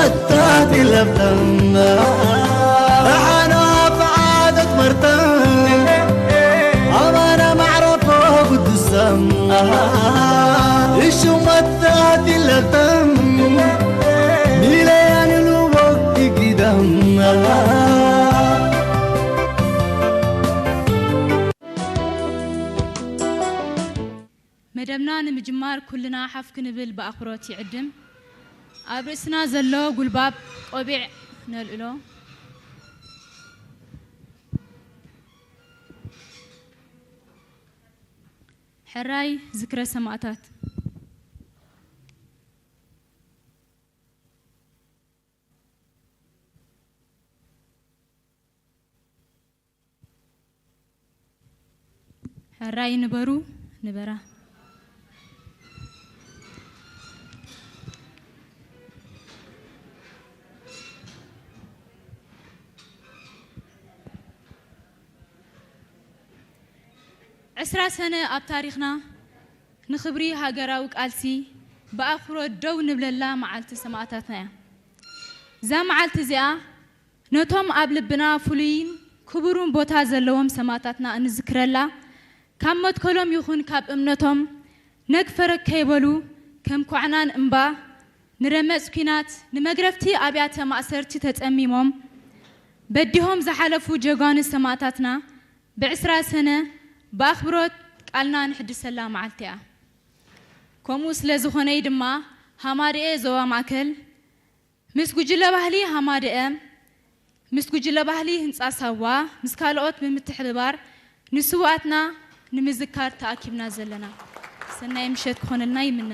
መታቲ ለብተም ኣሓና ፍዓተት መርተም ኣማና ማዕረፎ ቅዱሰም እሹ መታቲ ለብተም ሚለያን ልወቅቲ ጊደም መደብና ንምጅማር ኩልና ሓፍ ክንብል ብኣኽብሮት ይዕድም። ኣብ ርእስና ዘሎ ጉልባብ ቆቢዕ ነልዕሎ። ሕራይ ዝክረ ሰማእታት። ሕራይ ንበሩ ንበራ። ዕስራ ሰነ ኣብ ታሪኽና ንኽብሪ ሃገራዊ ቃልሲ ብኣኽብሮት ደው ንብለላ መዓልቲ ሰማእታትና እያ። እዛ መዓልቲ እዚኣ ነቶም ኣብ ልብና ፍሉይን ክቡርን ቦታ ዘለዎም ሰማእታትና እንዝክረላ፣ ካብ መትከሎም ይኹን ካብ እምነቶም ነግ ፈረግ ከይበሉ ከም ኳዕናን እምባ ንረመጽ ኲናት፣ ንመግረፍቲ ኣብያተ ማእሰርቲ ተጸሚሞም በዲሆም ዝሓለፉ ጀጋኑ ሰማእታትና ብዕስራ ሰነ ብኣኽብሮት ቃልና ንሕድሰላ መዓልቲ እያ። ከምኡ ስለ ዝኾነይ ድማ ሃማደኤ ዞባ ማእከል ምስ ጉጅለ ባህሊ ሃማደኤ፣ ምስ ጉጅለ ባህሊ ህንጻ ሳዋ፣ ምስ ካልኦት ብምትሕብባር ንስውኣትና ንምዝካር ተኣኪብና ዘለና። ሰናይ ምሸት ክኾነልና ይምነ።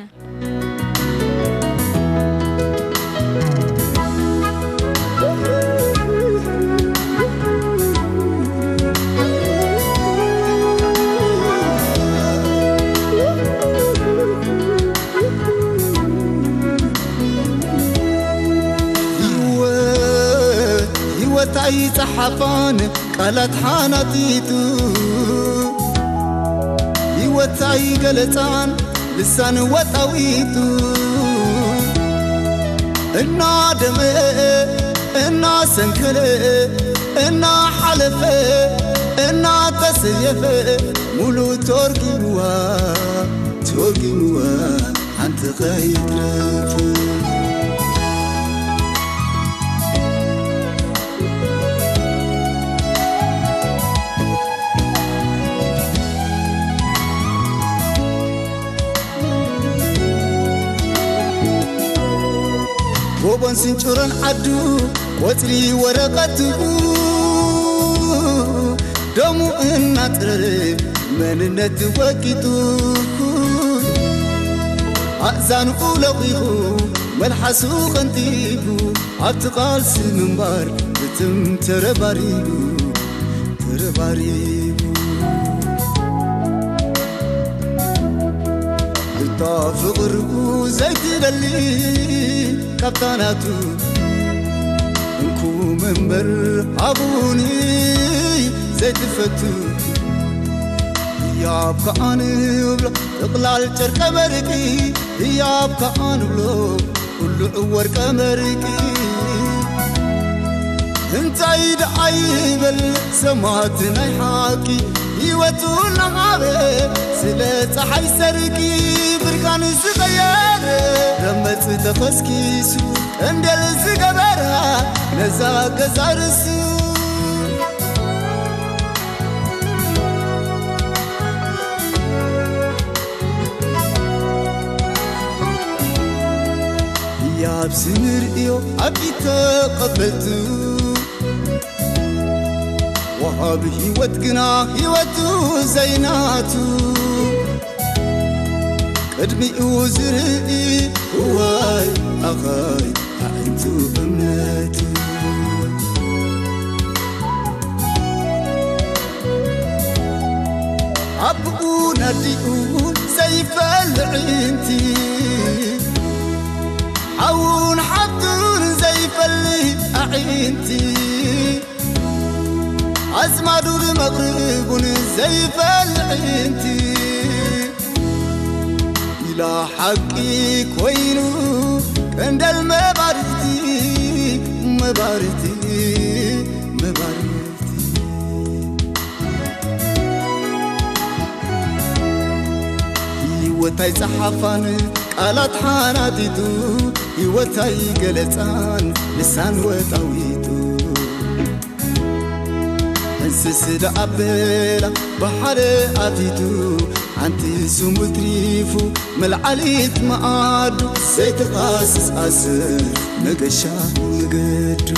ህይወት፣ ህይወት ኣይጸሓፋን ቃላት ሓናጢጡ፣ ህይወት ኣይገለጻን ልሳን ወጣዊጡ፣ እናደመ፣ እናሰንከለ፣ እናሓለፈ፣ እናተሰየፈ፣ ሙሉ ተርጊምዋ፣ ተርጊምዋ። ሓንቲ ኸይትረፍ። ጎቦን ስንጭሮን ዓዱ ቆጽሊ ወረቐቱ ደሙ እናጥረረ መንነት ወቂጡ ኣእዛኑ ለቒቑ መልሓሱ ቐንጢቡ ኣብቲ ቃልሲ ምንባር ብትም ተረባሪቡ ተረባሪቡ እታ ፍቕርኡ ዘይትደሊ ካብታ ናቱ እንኩ መንበር ሃቡኒ ዘይትፈቱ ህያብ ከኣ ንብሎ ጥቕላል ጨርቀ መርቂ ህያብ ከኣ ንብሎ ኩሉ ወርቀ መርቂ እንታይ ደኣ ይበል ሰማዕቲ ናይ ሓቂ ህይወቱ እናሃበ ስለ ፀሓይ ሰርቂ ብርሃን ዝቐየረ ረመፅ ተኸስኪሱ ቀንደል ዝገበራ ነዛ ገዛ ርሱ ያብዚ ንርእዮ ኣብ ኢድ ተቐበልቱ ወሃቢ ህይወት ግና ህይወቱ ዘይናቱ ቅድሚኡ ዝርኢ እዋይ ኣኻይ ኣዒንቱ እምነቱ ኣቦኡ ናዲኡ ዘይፈሊ ኣዒንቲ ሓውን ሓብቱን ዘይፈሊ ኣዒንቲ ኣዝማዱን መቕርቡን ዘይፈሊ ኣዒንቲ ኢላ ሓቂ ኮይኑ እንደል መባርቲ መባርቲ መባርቲ ህይወታይ ጸሓፋን ቃላት ሓናጢጡ ህይወታይ ገለጻን ልሳን ወጣዊጡ እንስስ ደኣበላ ብሓደ ኣቲቱ ሓንቲ ስሙ ትሪፉ መልዓሊት መኣዱ ዘይትቓስስ ኣስር መገሻ መገዱ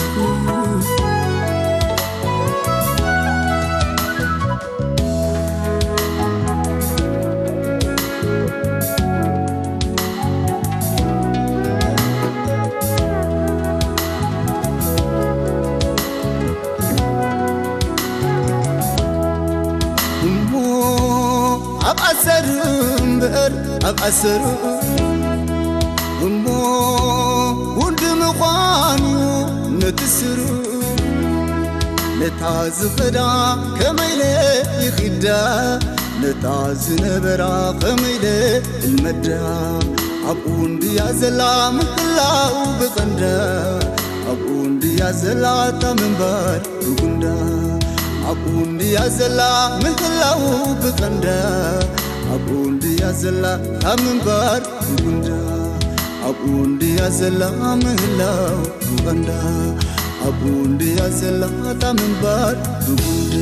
እሞ ኣብ ኣሰር እምበር ኣብ ኣሰር እሞ ውዲ ምዃኑ ነቲ ስሩ ነታ ዝኸዳ ከመይለ ይኽዳ ነታ ዝነበራ ከመይለ እልመዳ ኣብኡ እንድያ ዘላ ምህላው ብቐንዳ ኣብኡ እንድያ ዘላ እታ ምንባር ብጉንዳ ኣብኡ እንድያ ዘላ ምህላው ብቐንዳ ኣብኡ እንድያ ዘላ እታ ምንባር ብጉንዳ ኣብኡ እንድያ ዘላ ምህላው ብቐንዳ ኣብኡ እንድያ ዘላ እታ ምንባር ብጉንዳ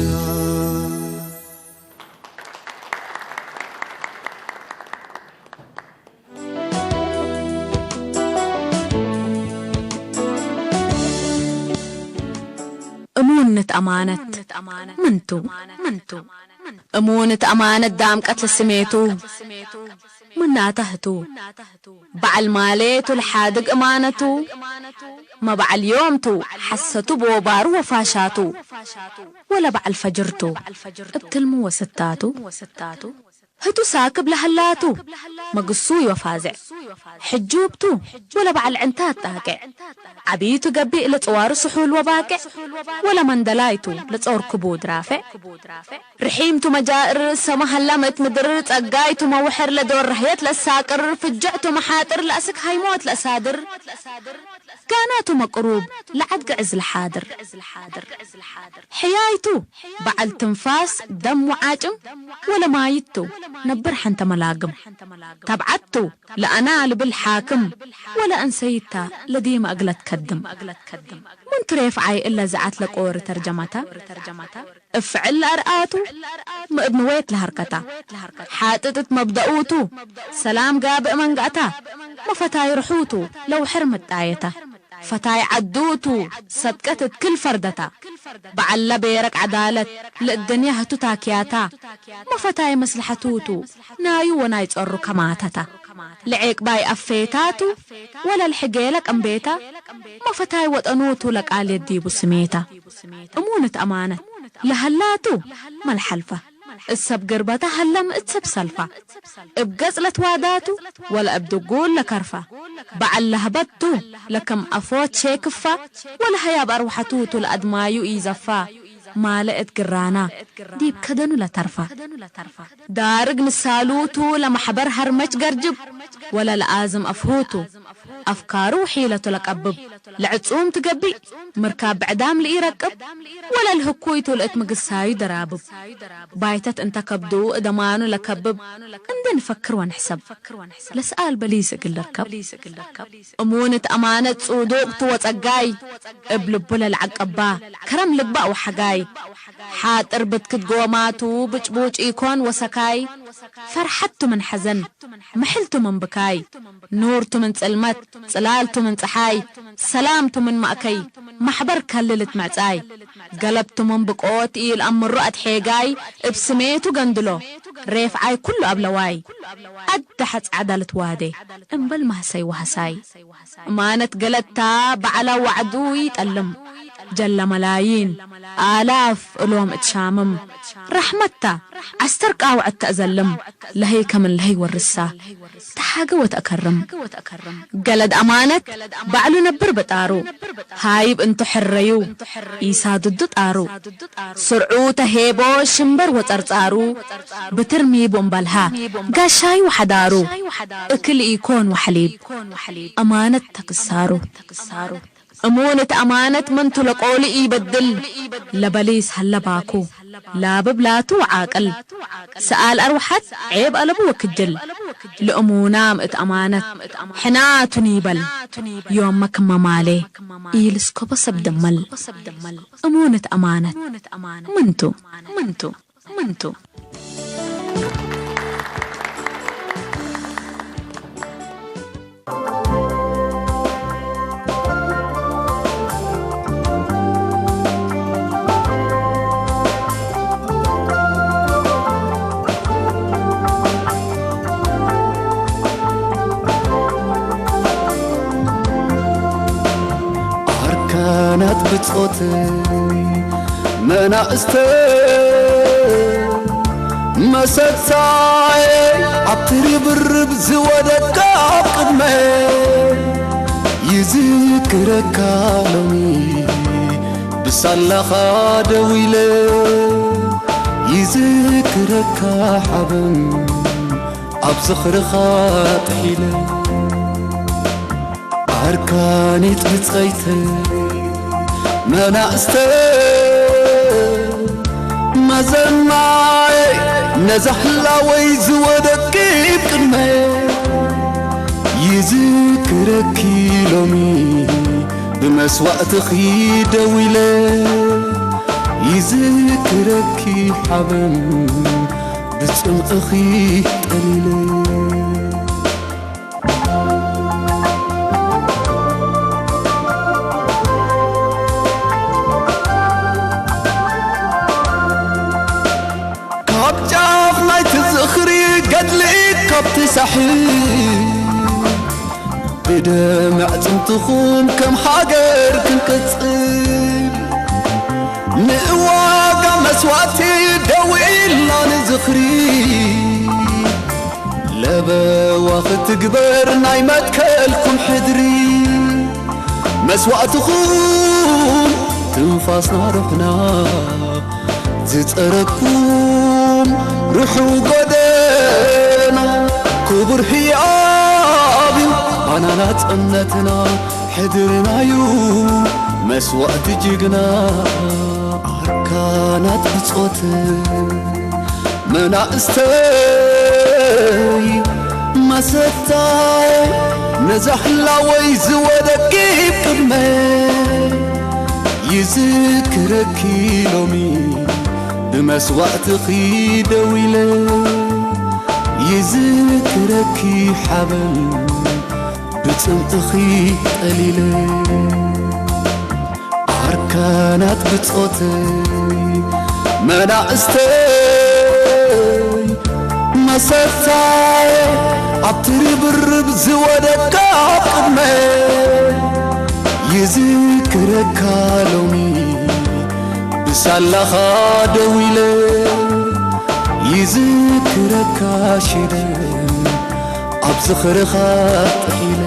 እሙንት ኣማነት ምንቱ እሙንት ኣማነት ዳምቀት ለስሜቱ ምናተህቱ በዓል ማሌቱ ለሓድግ እማነቱ መበዓል ዮምቱ ሓሰቱ ብወባሩ ወፋሻቱ ወለ በዓል ፈጅርቱ እብ ትልሙ ወስታቱ ህቱ ሳክብ ለሀላቱ መግሱይ ወፋዝዕ ሕጁብቱ ወለ በዓል ዕንታት ጣቅዕ ዓቢቱ ገቢእ ለጽዋሩ ስሑል ወባቅዕ ወለ መንደላይቱ ለጾር ክቡድ ራፍዕ ርሒምቱ መጃእር ሰመ ሀላም እት ምድር ጸጋይቱ መውሕር ለዶር ረህየት ለሳቅር ፍጅዕቱ መሓጥር ለአስክ ሃይሞት ለአሳድር ጋናቱ መቅሩብ ለዓድ ግዕዝ ለሓድር ሕያይቱ በዓል ትንፋስ ደም ወዓጭም ወለ ማይቱ ነብር ሐንተ መላግም ተብዓቱ ለአና ልብል ሓክም ወለ እንሰይታ ለዲመ እግለ ትከድም ምን ትሬፍዓይ እለ ዘዓት ለቆሪ ተርጀመታ እፍዕል ለአርአቱ ምእብ ንዌት ለሀርከታ ሓጥጥ እት መብደኡቱ ሰላም ጋብእ መንገእታ መፈታይ ርሑቱ ለውሕር ምጣየታ ፈታይ ዐዱቱ ሰድቀት እት ክል ፈርደታ በዐለ ቤረቅ ዐዳለት ለእደንያ ህቱ ታክያታ መፈታይ መስለሐቱቱ ናዩ ወናይ ጸሩ ከማተታ ለዔቅባይ አፌታቱ ወለልሕጌለ ቀምቤታ መፈታይ ወጠኑቱ ለቃልየት ዲቡ ስሜታ እሙን እት አማነት ለሀላቱ መልሐልፋ እሰብ ግርበታ ሀለ ምእት ሰብ ሰልፋ እብ ገጽ ለትዋዳቱ ወለ እብ ድጉል ለከርፋ በዐል ለህበቱ ለክም አፎት ሼክፋ ወለ ሀያብ አርወሐቱቱ ለአድማዩ ኢዘፋ ማለ እት ግራና ዲብ ከደኑ ለተርፋ ዳርግ ንሳሉቱ ለመሕበር ሀርመች ገርጅብ ወለ ለአዝም አፍሁቱ አፍካሩ ውሒለቱ ለቀብብ ለዕጹም ትገቢእ ምርካብ ብዕዳም ልኢረቅብ ወለ ለህኩይቱ ለእት ምግሳዩ ደራብብ ባይተት እንተ ከብዱ እደማኑ ለከብብ እንዴ ንፈክር ወንሕሰብ ለሰኣል በሊስ እግል ልርከብ እሙን እት አማነት ጹዱቅ ቱ ወጸጋይ እብ ልቡ ለልዐቀባ ከረም ልግባእ ወሐጋይ ሓጥር ብትክት ጎማቱ ብጭቡጭ ኢኮን ወሰካይ ፈርሐት ቱ ምን ሐዘን ምሕል ቱ ምን ብካይ ኑር ቱ ምን ጽልመት ጽላል ቱ ምን ጸሓይ ሰላም ቱ ምን ማእከይ ማሕበር ከልል እት ምዕጻይ ገለብ ቱ ምን ብቆት ኢልአምሩ አትሔጋይ እብ ስሜቱ ገንድሎ ሬፍዓይ ኩሉ አብለዋይ አዳሐ ጸዕዳ ልትዋዴ እምበል ማህሰይ ወሐሳይ እማነት ገለታ በዐላ ዋዕዱ ኢጠልም ጀለ መላይን ኣላፍ እሎም እትሻምም ራሕመታ ዓስተር ቃውዐት ተእዘልም ለሀይ ከምን ለሀይ ወርሳ ተሓገወ ተእከርም። ገለድ ኣማነት ባዕሉ ነብር ብጣሩ ሃይብ እንቱ ሕረዩ ኢሳድዱ ጣሩ ስርዑ ተሄቦ ሽምበር ወጸርጻሩ ብትርሚቡ እምበልሃ ጋሻይ ወሓዳሩ እክል ኢኮን ወሓሊብ ኣማነት ተክሳሩ። እሙን እቲ ኣማነት ምንቱ ለቆሉ ኢበድል ለበሊስ ሀለባኩ ላብብ ላቱ ወዓቅል ሰኣል ኣርውሓት ዔብ ኣለቡ ወክጅል። ለእሙናም እት ኣማነት ሕናቱ ኒበል ዮመ ክመ ማሌ ኢልስኮቦ ሰብ ደመል። እሙን እት ኣማነት ምንቱ ምንቱ ምንቱ ኣርካናት ብጾተይ መናእስተ መሰታየ ኣብቲ ርብርብ ዝወደቃ ኣብ ቅድመ ይዝክረካ ሎሚ ብሳላኻ ደው ኢለ ይዝክረካ ሓበን ኣብ ዝኽርኻ ጥሒለ ኣርካኒት ብጸይተ መናእስተ መዘማይ ነዛ ህላወይ ዝወደቂ ቅድመ ይዝክረኪ ሎሚ ብመስዋእትኺ ደው ኢለ ይዝክረኪ ሓበን ብጽምእኺ ጠሊለ ካብ ጫፍ ናይቲ ዝኽሪ ገድሊ ካብቲ ሳሕል ብደም ኣዕፅምትኹም ከም ሃገር ክንቅፅል ንእዋጋ መስዋእቲ ደው ኢልና ንዝኽሪ ለበዋ ክትግበር ናይ መትከልኩም ሕድሪ መስዋእትኹም ትንፋስና ሩሕና ዝጸረኩም ርሑው ጎደና ክቡር ህያብ እዩ ባናና ጽነትና ሕድርናዩ መስዋእቲ ጅግና ኣርካናት ብጾት መናእስተይ መሰታይ ነዛ ህላወይ ዝወደቂብ ቅድመ ይዝክረኪ ሎሚ ብመስዋእትኺ ደው ኢለ ይዝክረኪ ሓበን ብጽምእኺ ጠሊለ ኣርካናት ብጾተይ መናእስተይ መሰታይ ኣብቲ ርብርብ ዝወደቃ ኣብ ቅድመ ይዝክረካ ሎሚ ብሳላኻ ደው ኢለ ይዝክረካ ሽደን ኣብ ዝኽርኻ ጥሒለ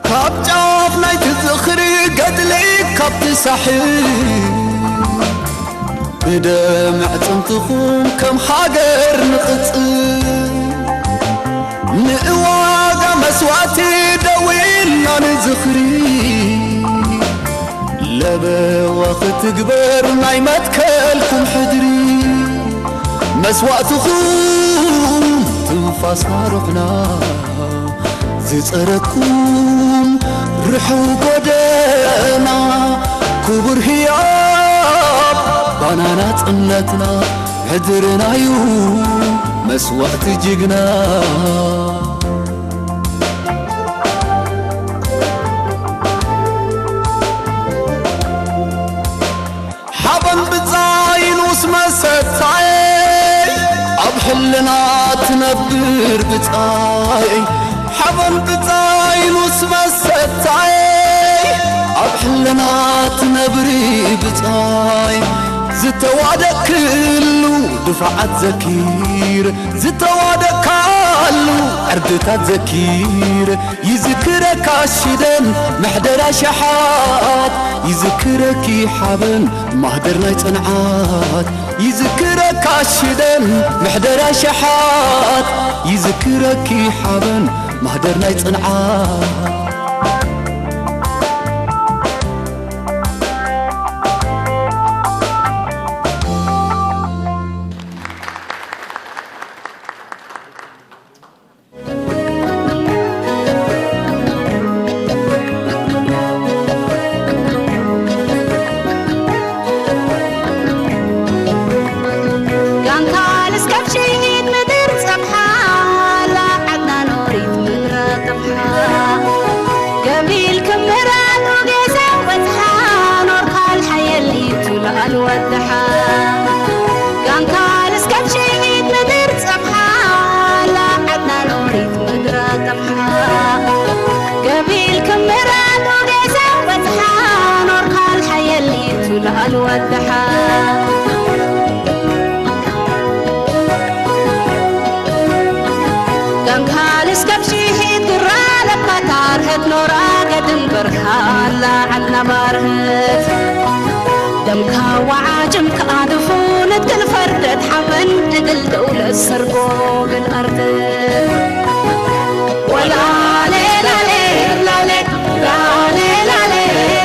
ካብ ጫፍ ናይቲ ዝኽሪ ገድሊ ካብቲ ሳሕል ብደም ኣዕፅምትኹም ከም ሃገር ንቕፅል ንእዋጋ መስዋእቲ ደው ኢልና ንዝኽሪ ለበዋ ክትግበር ናይ መትከልኩም ሕድሪ መስዋእትኹም ትንፋስና ሩሕና ዝጸረኩም ርሑው ጎደና ክቡር ህያብ ባናና ጽነትና ሕድርናዩ መስዋእቲ ጅግና ሓበን ብጻይን ውስ መሰት ብጻየይ ኣብ ሕልና ትነብር ብጻየይ ሓበን ብጻይ ሉስ መሰታየይ ኣብ ሕልና ትነብሪ ብጻይ ዝተዋደቅክሉ ድፋዓት ዘኪር ዝተዋደቅካሉ ዕርድታት ዘኪር ይዝክረካ ሽደን መሕደራ ሸሓት ይዝክረኪ ሓበን ማህደር ናይ ጽንዓት ይዝክረካ ሽደን መሕደራ ሸሓት ይዝክረኪ ሓበን ማህደር ናይ ጽንዓት ጋንካል እስከብ ሽሂት ምድር ጸብሓ ላዓድና ኖሪት ምድረ ጠፍሓ ገቢል ክምራቱ ጌሰ ወጽሓ ኖርካል ሓየሊቱ ለኣል ወድሓ ጋንካል እስከብ ሽሂት ምድር ጸብሓ ላዓድና ኖሪት ምድረ ጠፍሓ ገቢል ክምራቱ ጌሰ ወጽሓ ኖርካል ሓየሊቱ ለኣል ወድሓ ጋንካል እስከብ ሽሒት ግራ ለባታ ርሀት ኖራ ገድም በርሃ ኣላ ዓልና ባርህት ደምካ ወዓጅም ከኣድፉ ንትግል ፈርደት ሓበን ድግል ደውለት ሰርጎ ብል ኣርድት ወላሌ ላሌ ላሌ ላሌ ላሌ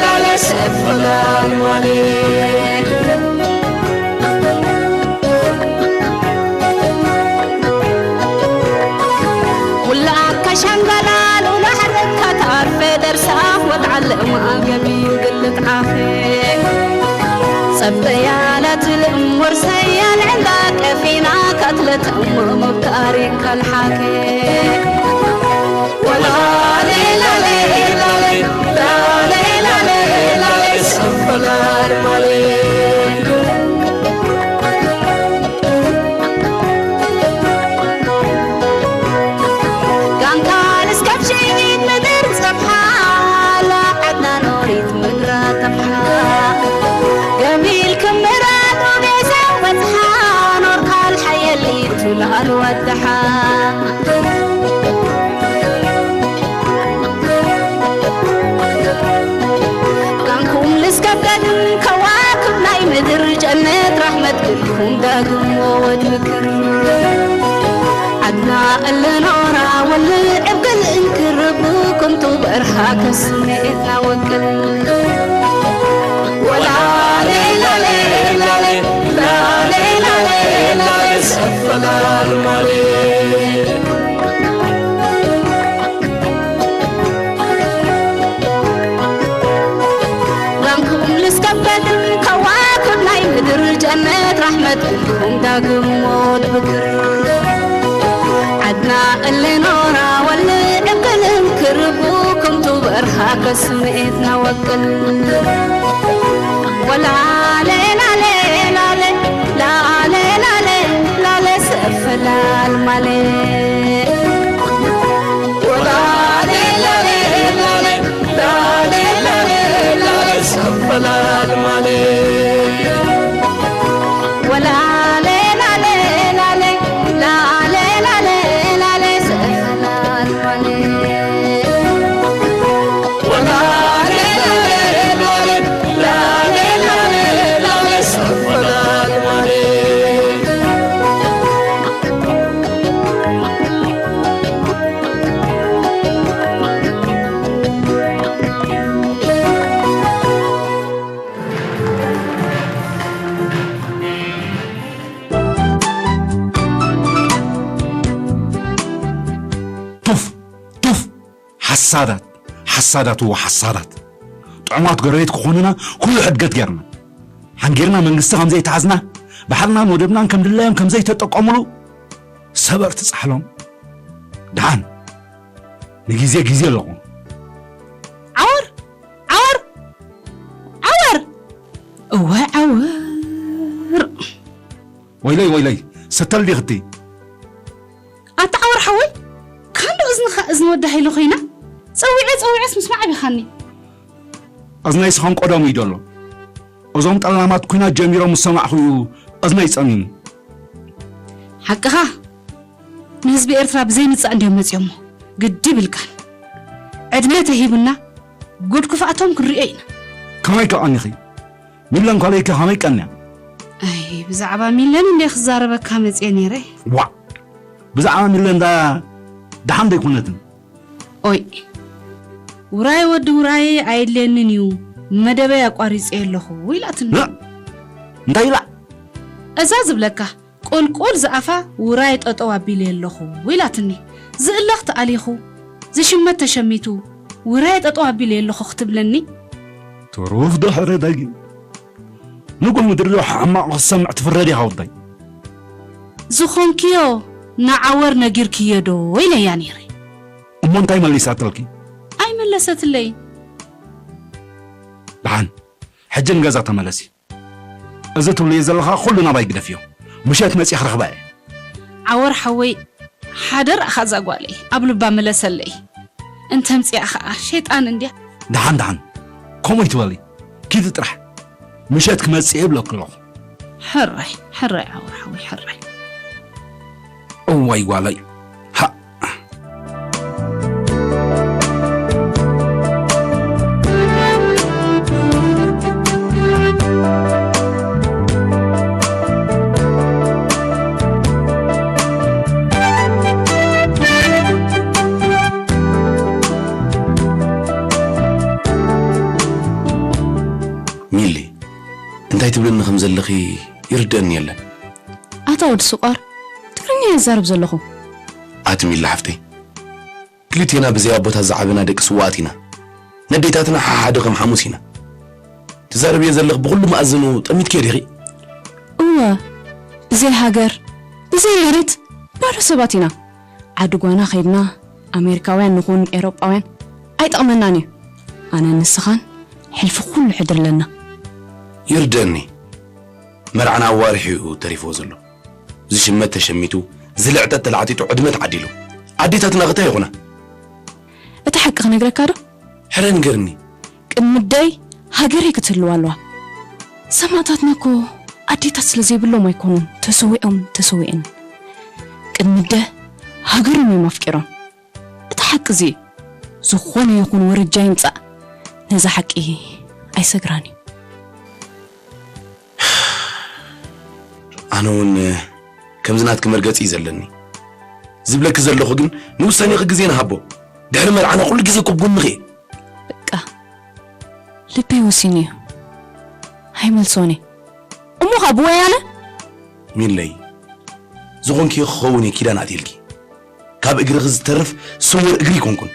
ላሌ ሰፈላል ማሌ ውላድ ከሸንገላል ውላሕርካ ተኣርፈ ደርሳ ወትዓለማ ገቢር ግልት ዓፌ ጸበያ ላትልእም ወርሰያ ልዕንዳ ቀፊና ካትለተእሞ መብታሪ ካልሓኬ ወላሌ ላሌ ላሌ ላሌ ላሌ ላሌ ሰፈላል ማሌ ጋንካል እስከብ ሽዒት ምድር ጸብሓ ላዓድና ኖሪት ምድራ ጠፍሓ ገቢል ክምራቱ ጌሰ በጽሓ ኖርካል ሓየሊቱ ለኣል ወድሓ ጋንኩም ልስከብ ገድም ከዋክብ ናይ ምድር ጀነት ራሕመት ግልኩም ዳግም ወወድ ምክር ዓድና እልኖራ ወልዕ እብል እንክር ብኩንቱ በርሃ ከስሜትና ወቅል ወላሌ ላሌ ላሌ ላሌ ላሌ ላሌ ሰፈላል ማሌ ራንኩም ልስከበድም ከዋክብ ናይ ምድር ጀነት ራሕመት ኢልኩም ዳግም ሞት ብክር ዓድና እልኖራ ወልዕ እቅልም ክርቡ ኩንቱ በርሃ ከስምኤትና ወቅል ወላሌ ላሌ ላሌ ላሌ ላሌ ላሌ ሰፈላል ማሌ ወላሌ ላሌ ላሌ ላሌ ላሌ ላሌ ሰፈላል ማሌ ወላሌ ላሌ ላሌ ላሌ ላሌ ላሌ ሰፈላል ማሌ ቱፍ! ቱፍ! ሓሳዳት! ሓሳዳት! እወ ሓሳዳት! ጥዑማት ጎረቤት ክኾኑና ኩሉ ሕድገት ጌርና። ሓንጊርና መንግስቲ ከም ዘይተኣዝና፣ ባሕርናን ወደብናን ከም ድላዮም ከም ዘይተጠቀሙሉ ሰበርቲ ጻሕሎም። ደሓን ንግዜ ግዜ ኣለኹ። ዓወር! ዓወር! ዓወር! እወ ዓወር! ወይለይ፣ ወይለይ፣ ሰተል ዲኽቲ? ኣታ ዓወር ሓወይ፣ ካንዶ እዝንኻ እዝኒ ወዲ ሃይለ ኮይና? ጸዊዐ ጸዊዐስ ምስማዕ ኣቢኻኒ። እዝነይ ስኻን ቀደሙ እዩ ደሎ። እዞም ጠላማት ኲናት ጀሚሮም ምስ ሰማዕኹ እዩ እዝነይ ጸሚሙ። ሓቅኻ፣ ንህዝቢ ኤርትራ ብዘይምጻእ እንድዮም መጺኦሞ። ግዲ ይብልካን። ዕድመ ተሂቡና፣ ጉድ ክፍኣቶም ክንርእዮ ኢና። ከመይ ከቐኒኺ? ሚለን ኳለይከ ከመይ ቀንያ? ኣይ፣ ብዛዕባ ሚለን እንደ ክዛረበካ መጽየ ነይረ። ዋእ! ብዛዕባ ሚለን ዳ-፣ ደሓን ደይኮነትን? ኦይ፣ ውራይ ወዲ ውራይ ኣየድልየንን እዩ፣ መደበይ ኣቋሪጸ ኣለኹ ኢላትኒ። እ? እንታይ ኢላ? እዛ ዝብለካ፣ ቁልቁል ዝኣፋ ውራይ ጠጠው ኣቢለ ኣለኹ ኢላትኒ። ዝእለኽ ተኣሊኹ፣ ዝሽመት ተሸሚቱ፣ ውራይ ጠጠው ኣቢለ ኣለኹ ክትብለኒ? ትሩፍ ድሕሪ ደጊም። ንጉህ ምድሪ ዶ ሕማቕ ክሰምዕ ትፍረድ ኢኻ ወዳይ? ዝኾንክዮ ንዓወር ነጊርክዮ ዶ ኢለያ ነይረ። እሞ እንታይ መሊሳትልኪ? ኣይመለሰትለይ። ደሓን፣ ሕጂ ንገዛ ተመለሲ። እዚ ትብልዮ ዘለኻ ኩሉ ናባይ ግደፍዮ። ምሸት መጺኣ ክረኽባ እየ። ዓወር ሓወይ፣ ሓደራኻ እዛ ጓለይ ኣብ ልባ ምለሰለይ። እንተምጽኣ ኸኣ ሸይጣን እንድያ። ደሓን፣ ደሓን፣ ከምኡ ይትበሊ። ኪዲ ጥራሕ። ምሸት ክመጽእ እየ እብለኪ ኣለኹ። ሕራይ፣ ሕራይ ዓወር ሓወይ፣ ሕራይ። እዋይ ጓለይ። ሃ። ሚሊ፣ እንታይ ትብለኒ ከም ዘለኺ ይርደኣኒ የለን። ኣታ ወዲ ስቋር፣ ትግርኛ እየ ዝዛረብ ዘለኹ። ኣቲ ሚሊ ሓፍተይ፣ ክልቴና ብዘይ ኣቦታት ዝዓበና ደቂ ስውኣት ኢና። ነዴታትና ሓሓደ ከም ሓሙስ ኢና። ትዛረብዮ ዘለኺ ብኹሉ መኣዝኑ ጠሚትክዮ ዲኺ? እወ፣ ብዘይ ሃገር፣ ብዘይ መሬት፣ ባዶ ሰባት ኢና። ዓዲ ጓና ኸይድና፣ ኣሜሪካውያን ንኹን ኤውሮጳውያን ኣይጠቕመናን እዩ። ኣነን ንስኻን ሕልፊ ኩሉ ሕድር ኣለና። ይርደኒ። መርዓና ኣዋሪሑ እዩ ተሪፍዎ ዘሎ። ዝሽመት ተሸሚቱ፣ ዝልዕጠጥ ተላዕጢጡ፣ ዕድመ ተዓዲሉ። ኣዴታትና ኸ እንታይ ይኹና? እቲ ሓቂ ክነግረካ ዶ? ሕረ ንገርኒ። ቅድሚ ደይ ሃገረይ ክትህልዋ ኣለዋ። ሰማእታትና እኮ ኣዴታት ስለ ዘይብሎም ኣይኮኑን ተሰዊኦም ተሰዊኤን። ቅድሚ ደ ሃገሮም እዮም ኣፍቂሮም። እቲ ሓቂ እዚ እዩ። ዝኾነ ይኹን ወረጃ ይምጻእ፣ ነዛ ሓቂ ኣይሰግራን እዩ። ኣነ እውን ከምዚ ናትኪ መርገጺ እዩ ዘለኒ። ዝብለኪ ዘለኹ ግን ንውሳኔኺ ግዜ ንሃቦ። ድሕሪ መርዓና ኩሉ ግዜ እኮ ኣብ ጎንኺ እየ። በቃ ልበይ ወሲኑ እዩ። ኣይመልሶን እየ። እሞ ኸኣ ብወያነ? ሚለይ፣ ዝኾንኪ ክኸውን እየ ኪዳን ኣትየልኪ። ካብ እግርኺ ዝተርፍ ስውር እግሪ ኣይኮንኩን።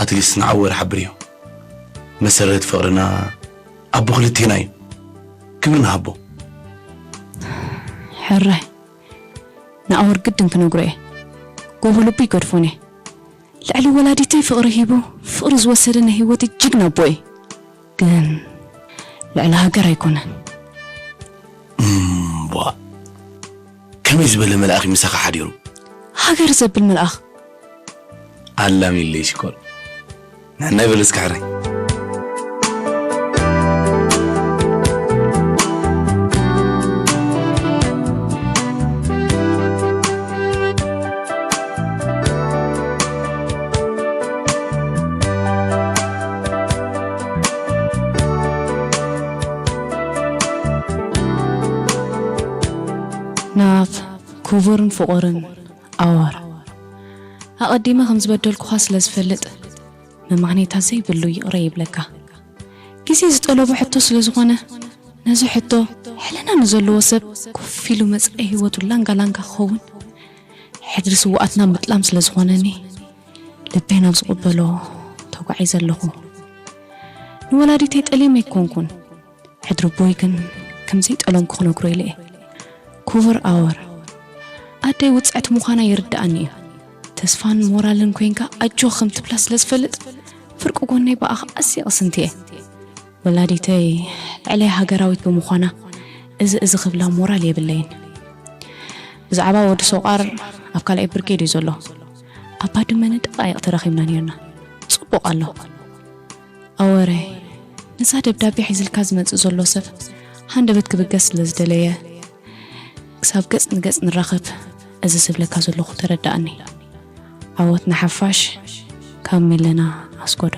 ኣትሊስት ንዓወር ሓብርዮ። መሰረት ፍቕርና ኣቦ ክልቴና እዩ። ክብሪ ንሃቦ። ሕራይ፣ ንኣወር ግድን ክነግሮ እየ። ጎቦ ልቡ ይገድፎን እየ። ልዕሊ ወላዲተይ ፍቕሪ ሂቡ፣ ፍቕሪ ዝወሰደ ናይ ህይወት ጅግና ኣቦ እዩ። ግን ልዕሊ ሃገር ኣይኮነን። እምቧ፣ ከመይ ዝበለ መልኣኽ እዩ ምሳኻ ሓዲሩ? ሃገር ዘብል መልኣኽ። ኣላሚለይ ሽኮር። ንሕና ይበል እስኪ ሕራይ። ናብ ክቡርን ፍቑርን ኣወር። ኣቐዲመ ከም ዝበደልኩኻ ስለ ዝፈልጥ፣ መማህኔታ ዘይብሉ ይቕረ ይብለካ። ግዜ ዝጠለቦ ሕቶ ስለ ዝኾነ፣ ነዚ ሕቶ ሕልና ንዘለዎ ሰብ ኮፍ ኢሉ መጻኢ ህይወቱ ላንጋ ላንጋ ክኸውን፣ ሕድሪ ስውኣትና ምጥላም ስለ ዝኾነኒ፣ ልበይ ናብ ዝቕበሎ ተጓዒዘ ኣለኹ። ንወላዲተይ ጠልየም ኣይኮንኩን። ሕድሪ ኣቦይ ግን ከም ዘይጠለምኩ ክነግሮ ኢለ እየ። ክቡር ኣወር፣ ኣደይ ውጽዕቲ ምዃና ይርድኣኒ እዩ። ተስፋን ሞራልን ኮይንካ ኣጆኽ ከም ትብላ ስለ ዝፈልጥ፣ ፍርቂ ጎነይ ብኣኻ ኣዝየ ኣቕስንቲ እየ። ወላዲተይ ልዕለይ ሃገራዊት ብምዃና፣ እዚ እዚ ክብላ ሞራል የብለይን። ብዛዕባ ወዲ ሶቓር ኣብ ካልኣይ ብርጌድ እዩ ዘሎ። ኣብ ባድመ ንደቓይቕ ተራኺብና ነይርና። ጽቡቕ ኣሎ። ኣወረ፣ ነዛ ደብዳቤ ሒዝልካ ዝመጽእ ዘሎ ሰብ ሃንደበት ክብገስ ስለ ዝደለየ፣ ክሳብ ገጽ ንገጽ ንራኸብ፣ እዚ ዝብለካ ዘለኹ ተረዳእኒ። ዓወት ንሓፋሽ። ካብ ሚለና ኣስጎዶ።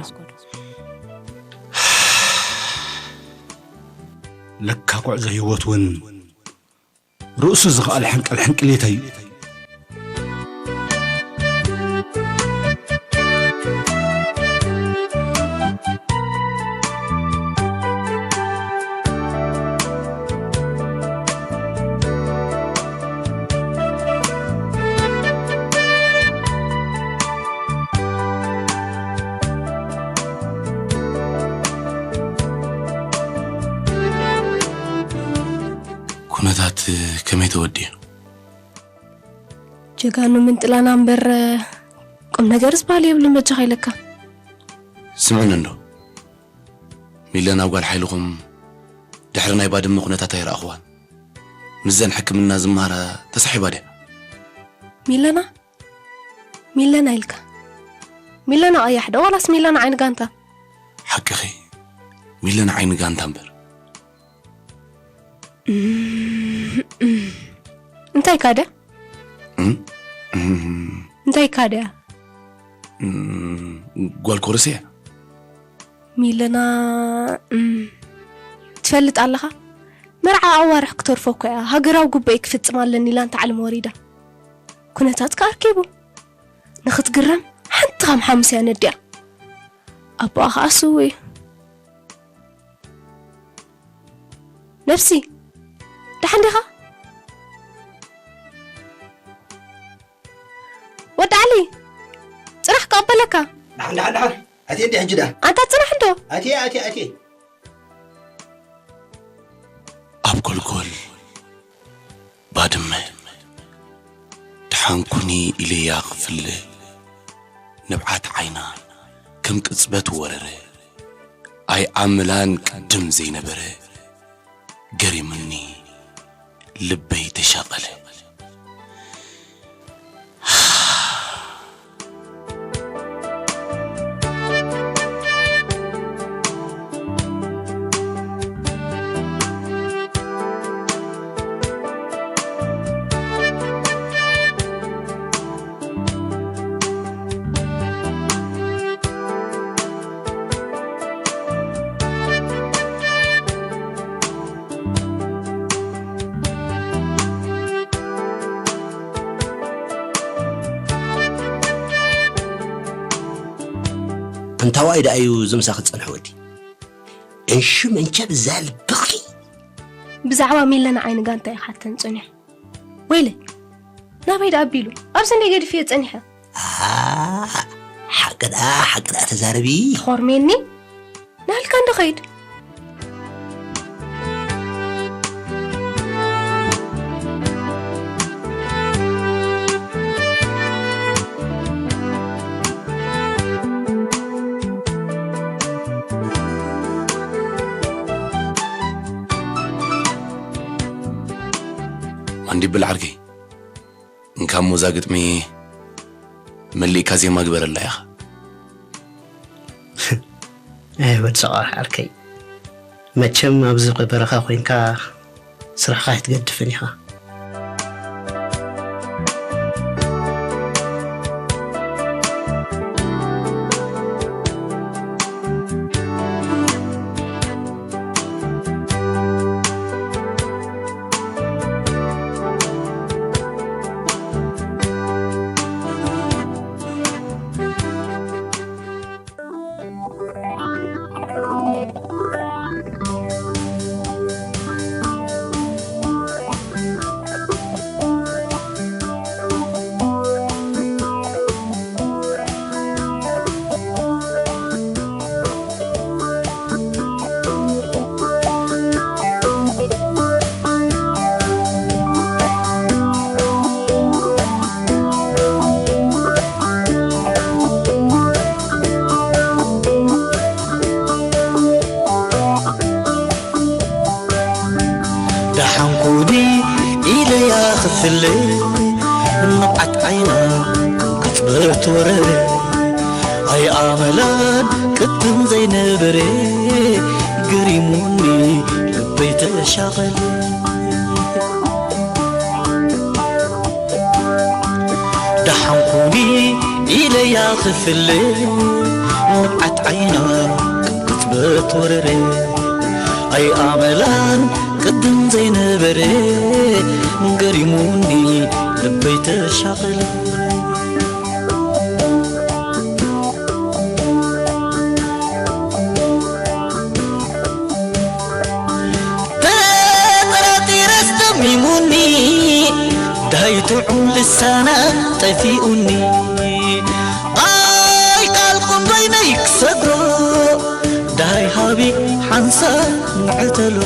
ለካ ጉዕዞ ህይወት እውን ርእሱ ዝኸኣል ሕንቅል ሕንቅሌተይ። ኩነታት ከመይ ተወዲኡ? ጀጋኑ ምንጥላና እምበር ቁም ነገር ዝበሃል የብሉን። በጃኻ ኢለካ። ስምዕኒ እንዶ፣ ሚለና ጓል ሓይልኹም ድሕሪ ናይ ባድመ ኩነታት ኣይረኣኽዋን። ምስዘን ሕክምና ዝመሃራ ተሳሒባ ድያ? ሚለና ሚለና ኢልካ፣ ሚለና ቀያሕ ዶ ዋላስ ሚለና ዓይኒ ጋንታ? ሓቅኺ፣ ሚለና ዓይኒ ጋንታ እምበር። እንታይ ካደ እንታይ ካደ ጓል ኮርስ እያ። ሚለና ትፈልጥ ኣለኻ? መርዓ ኣዋርሕ ክተርፎ እኮ እያ። ሃገራዊ ጉባኤ ክፍጽም ኣለኒ ኢላ እንተ ዓለም ወሪዳ፣ ኩነታት ከኣ ኣርኪቡ። ንኽትግረም ሓንቲ ከም ሓሙስ እያ ነዲኣ። ኣቦኣ ከኣ ስው እዩ። ነብሲ፣ ደሓን ዲኻ? ወዲ ዓሊ፣ ጽናሕ ክቕበለካ። ደሓን ደሓን ደሓን። ኣትየ እንዲ ሕጂ ደኣ። ኣንታ ጽናሕ እንዶ። ኣትየ ኣትየ ኣትየ። ኣብ ጎልጎል ባድመ ደሓን ኩኒ ኢለያ ክፍለ ንብዓት ዓይና ከም ቅጽበት ወረረ። ኣይኣምላን ቅድም ዘይነበረ ገሪሙኒ ልበይ ተሻቐለ። እንታዋይ ደኣ እዩ ዝምሳኺ ዝጸንሐ ወዲ? እንሹ መንቸብ ዘልብኺ። ብዛዕባ ሚለና ዓይኒ ጋንታ እዩ ክሓተን ጸኒሑ። ወይለይ ናበይ ደኣ ኣቢሉ ኣብዚ እንደ ገድፍዮ ጸኒሐ። ሓቂ ደኣ ሓቂ ደኣ ተዛረቢ። ትኾርሜኒ ናልካ እንዶ ኸይድ። ማንዲብል ዓርከይ፣ እንካ እሞ እዛ ግጥሚ መሊእካ ዜማ ግበረላ ኢኻ። ኣይ ወዲ ሰቓር ዓርከይ፣ መቸም ኣብዚ በረኻ ኮይንካ ስራሕኻ ኣይትገድፍን ኢኻ። ደሓንኩኒ ኢለያ ክፍለ ንብዓት ዓይና ክትበት ወረረ ኣይኣመላን ቅድም ዘይነበረ ገሪሙኒ ልበይ ተሻቐለ። ደሓንኩኒ ኢለያ ክፍለ ንብዓት ዓይና ክትበት ወረረ ኣይኣመላን ቅድም ዘይነበረ ገሪሙኒ ልበይ ተሻቐለ። ተጠራጢረስ ደሚሙኒ ዳይ ጥዑም ልሳና ጠፊኡኒ ኣይካልኩን በይነይ ክሰግሮ ዳይ ሃቢ ሓንሳብ ንዕተሎ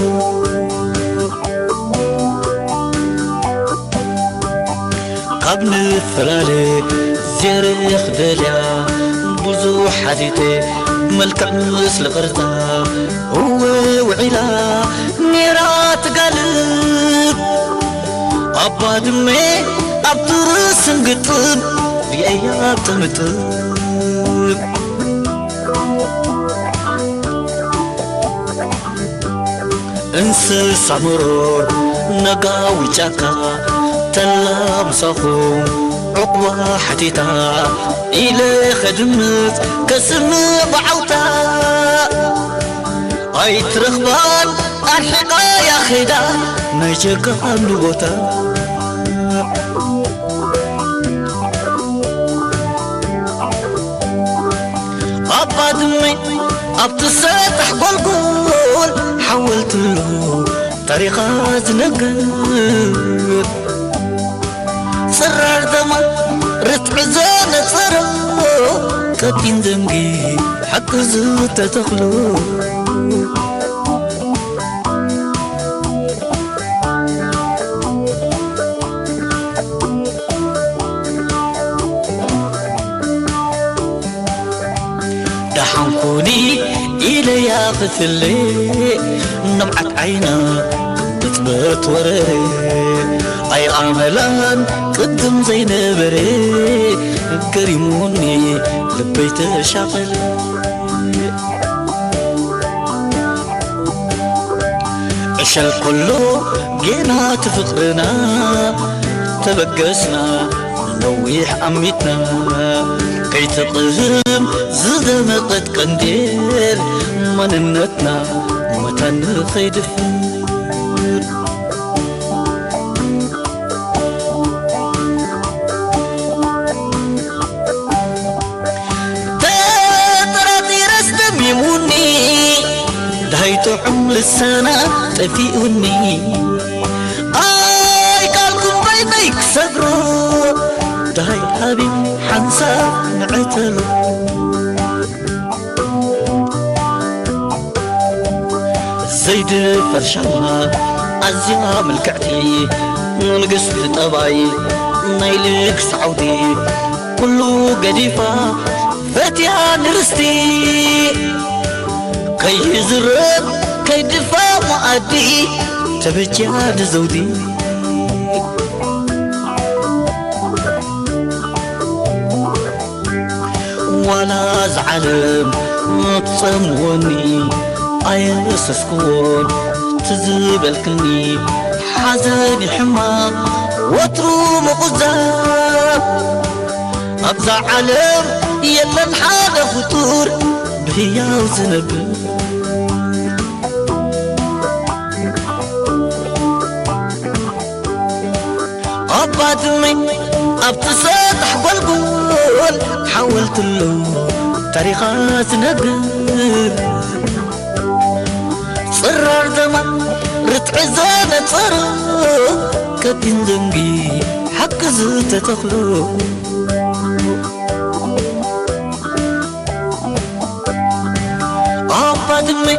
ካብ ንፈላለ ዜርኽ ደልያ ብዙሕ ሓቲተ መልክዕ ምስሊ ቅርጻ እወ ውዒላ ኔራ ትጋልብ ኣባ ድመ ኣብ ትርስን ግጥም ሪአያ ጥምጥም እንስሳ መሮር ነጋዊ ጫካ ተላ ምሳኹም ዕቑባ ሓቲታ ኢለ ኸድምፅ ከስምዕ ብዓውታ ኣይትረኽባን ኣርሒቓ ያኸዳ ናይ ጀጋኑ ቦታ ኣባ ድመይ ኣብቲ ሰጣሕ ጎልጎል ሓወልትሉ ታሪኻ ዝነግር ጽራር ደማ ርትዒ ዘነጸሮ ቀጢን ዘንጊ ሓቂ ዝተተኽሎ ደሓንኩኒ ኢለያ ክፍለ ንብዓት ዓይና ክትበት ወረረ ኣይኣመላን ቅድም ዘይነበረ ገሪሙኒ ልበይ ተሻቐለ ዕሸል ከሎ ጌና እቲ ፍቕርና ተበገስና ነዊሕ ኣሚትና ከይትቕህም ዝደመቐት ቀንዴል መንነትና መታን ከይድፍር ተጠራጢረስ ደሚሙኒ ዳይ ጥዑም ልሳና ጠፊኡኒ ኣይካልኩን በይነይ ክሰግሮ ዳይ ሃቢ ሓንሳብ ንዕተሎ ዘይድፈር ሻማ ኣዝያ ምልክዕቲ ንግስቲ ጠባይ ናይ ልግሲ ዓውዲ ኩሉ ገዲፋ ፈትያ ንርስቲ ከይዝረብ ከይድፋ መኣዲ ተበጃ ንዘውዲ ዋላ ዝዓለም ትጸምወኒ ኣየሰስክዎን ትዝበልክኒ ሓዘን ሕማቕ ወትሩ ምቑዛብ ኣብዛ ዓለም የለን ሓደ ፍጡር ብህያው ዝነብር ኣባትመይ ኣብቲ ሰጣሕ ጎልጎል ሓወልትሎ ታሪኻ ዝነግር ጽራር ደማ ርትዒ ዘነጸሮ ቀጢን ዘንጊ ሓቂ ዝተተኽሎ ኣባትመይ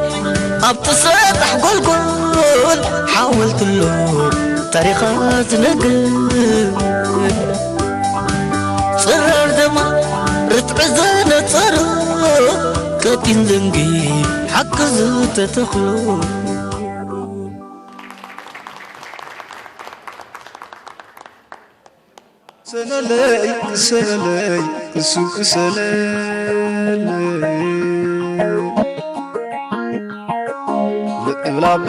ኣብቲ ሰጣሕ ጎልጎል ሓወልትሎ ታሪኻ ዝነግር ጽራር ደማ ርትዒ ዘነጸሮ ቀጢን ዘንጊ ሓቂ ዝተተኽሎ ቅሰነለይ፣ ቅሰነለይ፣ ቅሱ ቅሰነለይ። ልዕል ኣባ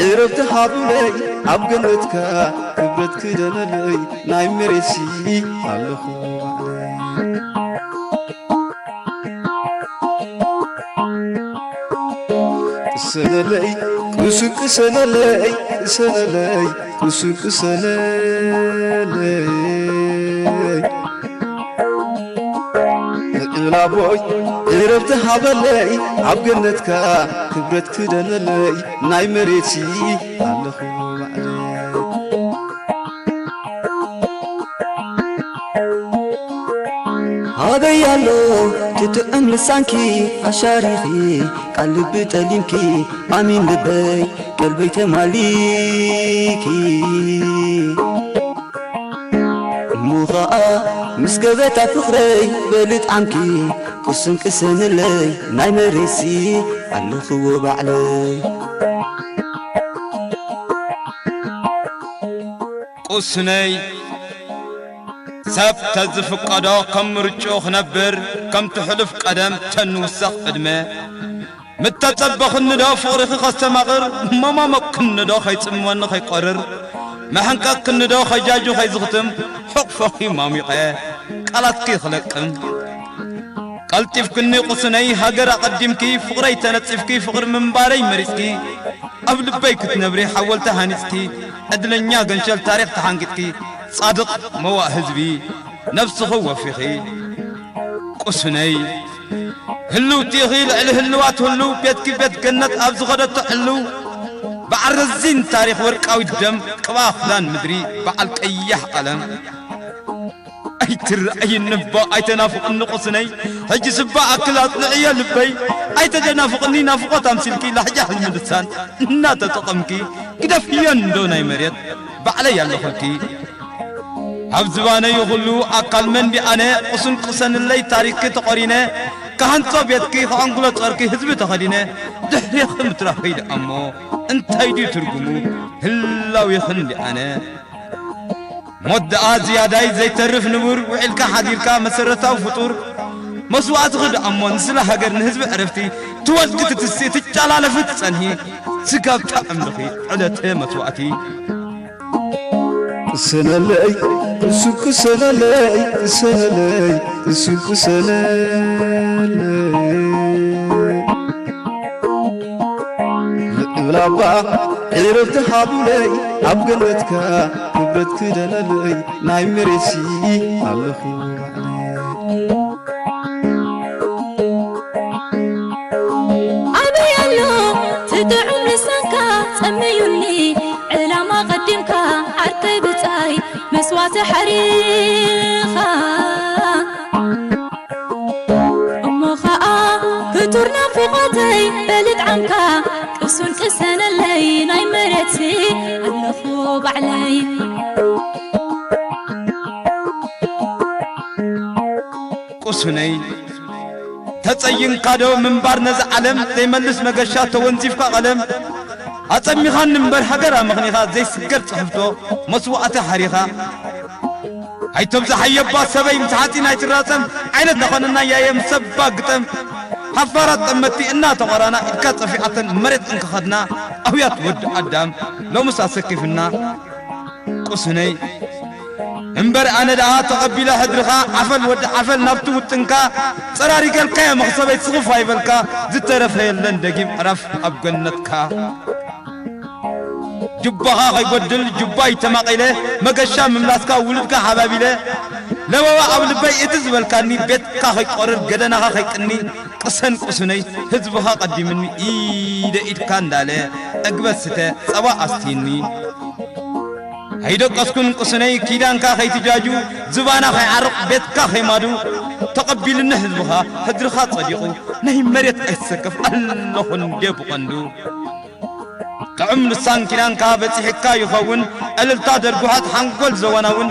ዕረፍቲ ሃብለይ፣ ኣብ ገነትካ ክብረት ክደነለይ፣ ናይ መሬትሲ ኣለኹ ባዕለይ። ቅሰነለይ፣ ቅሱ ቅሰነለይ፣ ቅሰነለይ፣ ቅሱ ቅሰነለይ። ልዕል ኣቦይ ዕረፍቲ ሃበለይ፣ ኣብ ገነትካ ክብረት ክደነለይ፣ ናይ መሬትሲ ኣለኹ ባዕለይ። ኣበይ ኣሎ ትጥዕም ልሳንኪ ኣሻሪኺ፣ ቃል ልቢ ጠሊምኪ፣ ኣሚን ልበይ ቀልበይ ተማሊኪ። እሞ ኸኣ ምስ ገበታ ፍቕረይ በልጥ ዓምኪ፣ ቅስን ቅሰንለይ ናይ መሬትሲ ኣለኽዎ ባዕለይ። ቁስነይ ሰብ ተዝፍቀዶ ከም ምርጭኡ ክነብር፣ ከምቲ ሕሉፍ ቀደም ተንውሰኽ ዕድመ። ምተጸበኽኒ ዶ ፍቕርኺ ከስተማቕር፣ መማመቕክኒ ዶ ከይጽምወኒ ከይቆርር፣ መሐንቀቕክኒ ዶ ከጃጁ ከይዝኽትም፣ ሕቕፎኺ ማሚቐ ቃላትኪ ክለቅም። ቀልጢፍክኒ ቁስነይ ሃገር ኣቐዲምኪ፣ ፍቕረይ ተነጺፍኪ፣ ፍቕሪ ምንባረይ መሪጽኪ፣ ኣብ ልበይ ክትነብሪ ሓወልቲ ሃኒጽኪ፣ ዕድለኛ ገንሸል ታሪኽ ተሓንጊጥኪ፣ ጻድቕ መዋእ ህዝቢ ነብስኺ ወፊኺ። ቁስነይ ህልውቲ ኢኺ ልዕሊ ህልዋት ህልው፣ ቤትኪ ቤት ገነት ኣብ ዝኸደቶ ዕልው፣ በዓል ረዚን ታሪኽ ወርቃዊት ደም፣ ቅብኣ ክዳን ምድሪ በዓል ቀያሕ ቀለም። ኣይትረኣይኒ እባ ኣይተናፍቕኒ ቁስነይ፣ ሕጂ ስባ ኣክል ኣጽንዕዮ ልበይ። ኣይተደናፍቕኒ ናፍቖት ኣምሲልኪ ላሕጃ ሕልሚ ልሳን እናተጠቐምኪ፣ ግደፍዮ እንዶ ናይ መሬት ባዕለይ ኣለኹልኪ። ኣብ ዝባነይ ኩሉ ኣካል መንዲ ኣነ፣ ቁስን ቁሰንለይ ታሪኽኪ ተቖሪነ፣ ክሃንጾ ቤትኪ ክዕንጉሎ ጾርኪ ህዝቢ ተኸዲነ፣ ድሕሬኺ ምትራፈይ ደኣ እሞ እንታይ ድዩ ትርጉሙ ህላዌኺ እንዲ ኣነ? ሞት ደኣ ዝያዳይ ዘይተርፍ ንቡር፣ ውዒልካ ሓዲርካ መሰረታዊ ፍጡር። መስዋእትኺ ደኣ እሞ ንስለ ሃገር ንህዝቢ ዕረፍቲ፣ ትወድቂ ትትስኢ ትጨላለፊ ትጸንሒ፣ ስጋብ ጣዕም ዲኺ ዕለተ መስዋእቲ። ቅሰነለይ፣ ቅሱ ቅሰነለይ፣ ቅሰነለይ፣ ቅሱ ቅሰነለይ። ልዕል ኣባ ዕረፍቲ ሃቡለይ፣ ኣብ ገነትካ ክብረት ክደለለይ፣ ናይ መሬትሲ ኣለኹ ባዕለይ። ኣበይ ኣሎ ትጥዑም ልሳንካ ጸመዩኒ፣ ዕላማ ቀዲምካ ዓርከይ ብጻይ መስዋእቲ ሓሪኻ። እሞ ኸኣ ክቱር ናፍቖተይ በልጥ ዓምካ፣ ቅሱን ቅሰነለይ ናይ መሬትሲ ኣለኹ ባዕለይ። ቁሱነይ ተጸይንካ ዶ ምንባር ነዚ ዓለም፣ ዘይመልስ መገሻ ተወንዚፍካ ቀለም፣ ኣጸሚኻኒ እምበር ሃገር ኣመኽኒኻ፣ ዘይስገር ጽሕፍቶ መስዋእቲ ሓሪኻ። ኣይተብዝሓየባ ሰበይ ምስ ሓጺን ኣይትራጸም፣ ዓይነት ናኾነና ያየ ምስ ሰባ ግጠም። ሓፋራት ጠመቲ እናተቖራና፣ ኢድካ ጸፊዓተን መሬት እንክኸድና፣ ኣውያት ወዲ ኣዳም ሎምስ ኣሰኪፍና። ቁስነይ እምበር ኣነ ደኣ ተቐቢለ ሕድርኻ፣ ዓፈል ወዲ ዓፈል ናብቲ ውጥንካ፣ ጸራሪገልካዮ መኽሰበይ ስኽፍ ኣይበልካ፣ ዝተረፈ የለን ደጊም ዕረፍ ኣብ ገነትካ። ጁባኻ ከይጎድል ጁባይ ተማቒለ፣ መገሻ ምምላስካ ውሉድካ ሓባቢለ፣ ለበዋ ኣብ ልበይ እቲ ዝበልካኒ፣ ቤትካ ከይቆርር ገደናኻ ከይቅኒ፣ ቅሰን ቁስነይ ህዝብኻ ቀዲምኒ፣ ኢደ ኢድካ እንዳለ፣ ዕግበት ስተ ጸባ ኣስትይኒ። ኣይደቀስኩን ቁስነይ ኪዳንካ ከይትጃጁ፣ ዝባና ከይዓርቕ ቤትካ ከይማዱ፣ ተቐቢልኒ ህዝብኻ ሕድርኻ ጸዲቑ፣ ናይ መሬት ኣይትሰከፍ ኣለኹ እንዴ ብቐንዱ። ጥዑም ልሳን ኪዳንካ በጺሕካ ይኸውን፣ ዕልልታ ደርጉሓት ሓንጎል ዘዋናውን፣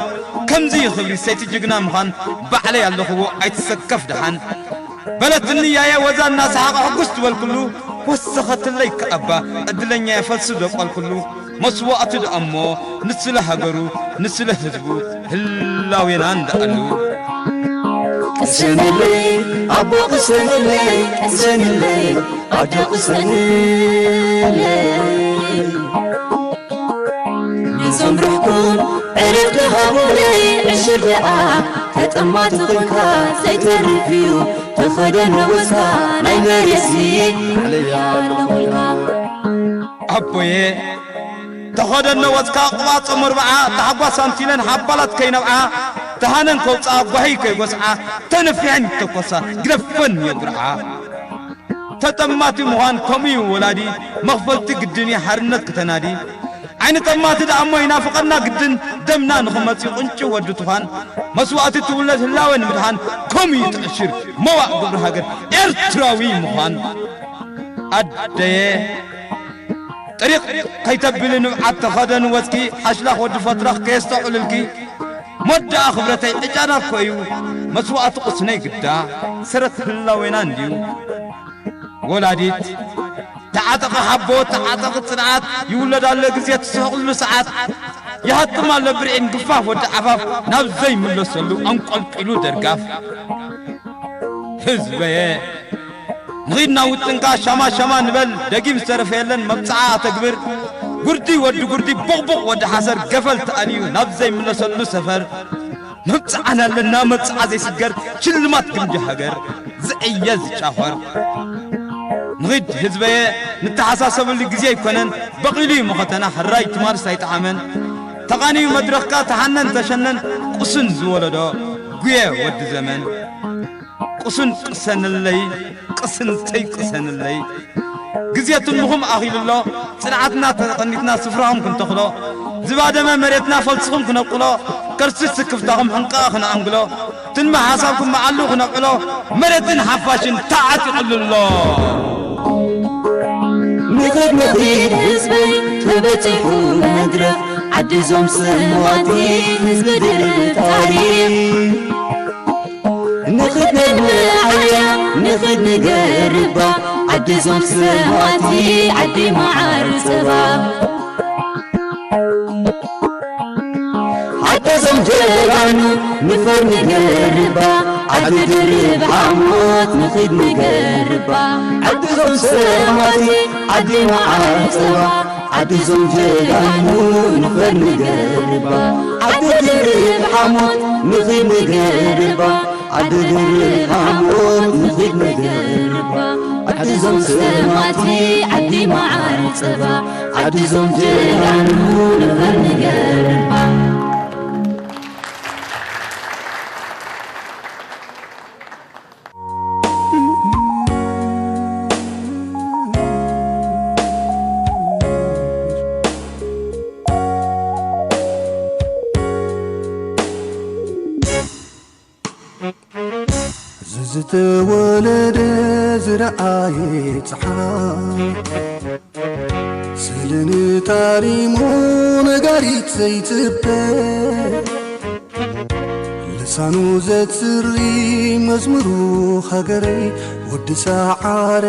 ከምዚ እዩ ክብሪ ሰይቲ ጅግና ምዃን፣ ባዕለይ ኣለኽዎ ኣይትሰከፍ ደሓን። በለትኒ ያየ ወዛ እናሰሓቐ ሕጉስ ዝበልኩሉ፣ ወሰኸትለይ ከኣባ ዕድለኛየ ፈልሲ ዘብቐልኩሉ፣ መስዋእቱ ደኣ እሞ ንስለ ሃገሩ ንስለ ህዝቡ፣ ህላዌና እንዳኣሉ። ቅሰንለይ ኣቦ ቅሰንለይ፣ ቅሰንለይ ኣጆ ቅሰንለይ። ንዘምርሕኩም ዕረፍቲ ሃቡለይ፣ ዕሽር ደኣ ተጠማቲ ኮንካ ዘይተርፍ እዩ። ተኸደን ወስካ ናይ መሬትሲ ኣለያ ኣለኹልካ። ኣቦየ ተኸደን ወስካ ቅባጾ መርብዓ፣ ታሕጓስ ኣንቲለን ሓባላት ከይነብዓ፣ ተሃነን ከውፅኣ ጓሂ ከይጎስዓ፣ ተነፊሐን ይተኮሳ ግደፈን የጉርዓ። ተጠማቲ ምዃን ከምኡ እዩ ወላዲ፣ መኽፈልቲ ግድን እዩ ሓርነት ክተናዲ። ዓይኒ ጠማቲ ደኣ እሞ ይናፍቐና ግድን፣ ደምና ንኽመጽእ ቁንጪ ወዲ ትዃን፣ መስዋእቲ ትውለድ ህላወ ንምድሓን፣ ከምኡ እዩ ትዕሽር መዋእ ግብሪ ሃገር ኤርትራዊ ምዃን። ኣደየ ጥሪቕ ከይተብሊ ንብዓት ተኸደን ወጽኪ፣ ሓሽላኽ ወዲ ፈትረኽ ከየስተውዕልልኪ፣ ሞት ደኣ ክብረተይ ዕጫና እኮ እዩ፣ መስዋእቲ ቁስነይ ግዳ፣ ሰረት ህላዌና እንድዩ። ወላዲት ተዓጠቒ ሓቦ፣ ተዓጠቒ ጽንዓት፣ ይውለድ ኣሎ ግዜ ትስሕቕሉ ሰዓት፣ ይሃጥም ኣሎ ብርዒን ግፋፍ ወዲ ዓፋፍ፣ ናብ ዘይምለሰሉ ኣንቆልቂሉ ደርጋፍ። ህዝበየ ንኺድ ናብ ውጥንካ ሻማ ሻማ ንበል፣ ደጊም ዝተረፈ የለን መብጽዓ ኣተግብር። ጉርዲ ወዲ ጉርዲ፣ ቡቕቡቕ ወዲ ሓሰር፣ ገፈል ተኣልዩ ናብ ዘይምለሰሉ ሰፈር። መብጽዓ ናለና መብጽዓ ዘይስገር፣ ሽልማት ግምጃ ሃገር ዝዕየ ዝጫኾር። ንኺድ ህዝበየ ንተሓሳሰበሉ ግዜ ኣይኮነን፣ በቒሉ እዩ መኸተና ሕራይ ትማልስ ኣይጠዓመን። ተቓንዩ መድረኽካ ተሃነን ተሸነን፣ ቁስን ዝወለዶ ጉየ ወዲ ዘመን። ቁስን ቅሰንለይ፣ ቅስንተይ ቅሰንለይ። ግዜ ትልምኹም ኣኺሉ ኣሎ፣ ጽንዓትና ተቐኒትና ስፍራኹም ክንተኽሎ፣ ዝባደመ መሬትና ፈልስኹም ክነብቁሎ፣ ከርሲ ስክፍታኹም ሕንቃ ክነኣንግሎ፣ ትልሚ ሓሳብኩም መዓሉ ክነብዕሎ፣ መሬትን ሓፋሽን ተዓጢቑሉ ኣሎ። ንኺድ ንኺድ ህዝበይ ተበጺሑ መድረኽ፣ ዓዲ ዞም ስማቲ ህዝቢ ድርብ ታሪኽ። ንኽድ ነልምዓያ ንኽድ ንገርባ፣ ዓዲ ዞም ስማቲ ዓዲ መዓር ጸባ። ዓዲ ዞም ጀጋኑ ንኽድ ንገርባ፣ ዓዲ ድርብ ሓሞት ንኽድ ንገርባ። ዓዲ ዞም ስማቲ ዓዲ መዓር ጸባ። ዓዲ ዞም ጀጋኑ ንኽድ ንገርባ፣ ዓዲ ድርብ ሓሞት ንኽድ ንገርባ፣ ዓዲ ድርብ ሓሞት ንኽድ ንገርባ። ዓዲ ዞም ሰማእቲ ዓዲ መዓር ጸባ፣ ዓዲ ዞም ጀጋኑ ንኽድ ንገርባ። ዝዝተወለደ ዝረኣየ ጸሓይ፣ ስእልን ታሪሙ ነጋሪት ዘይጽበ፣ ልሳኑ ዘጽሪ መዝሙሩ ሃገረይ፣ ወዲ ሰዓረ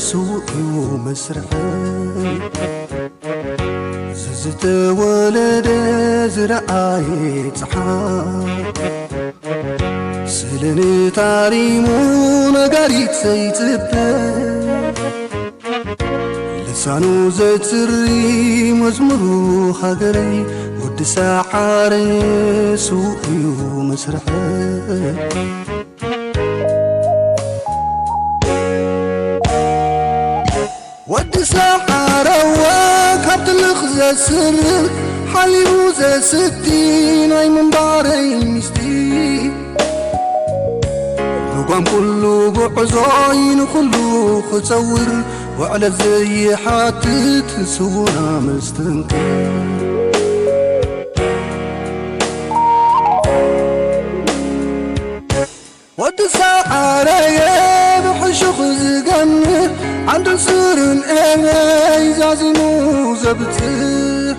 ስዉእ እዩ መስርሐይ። ዝዝተወለደ ዝረኣየ ጸሓይ፣ ስእልን ታሪሙ ነጋሪት ዘይጽበ፣ ልሳኑ ዘጽሪ መዝሙሩ ሃገረይ፣ ወዲ ሰዓረ ስዉእ እዩ መስርሐይ። ወዲ ሰዓረወ ካብ ጥልቕ ዘስርር፣ ሓሊቡ ዘስቲ ናይ ምንባረይ ሚስቲ። ልጓም ኩሉ ጉዕዞይ ንኹሉ ክጸውር፣ ውዕለት ዘይሓትት ስዉና መስተንክር። ወዲ ሰዓረየ ብሕሹኽ ዝገምሕ፣ ዓንዱን ስሩን ኤረይ ዛዚሙ ዘብጽሕ፣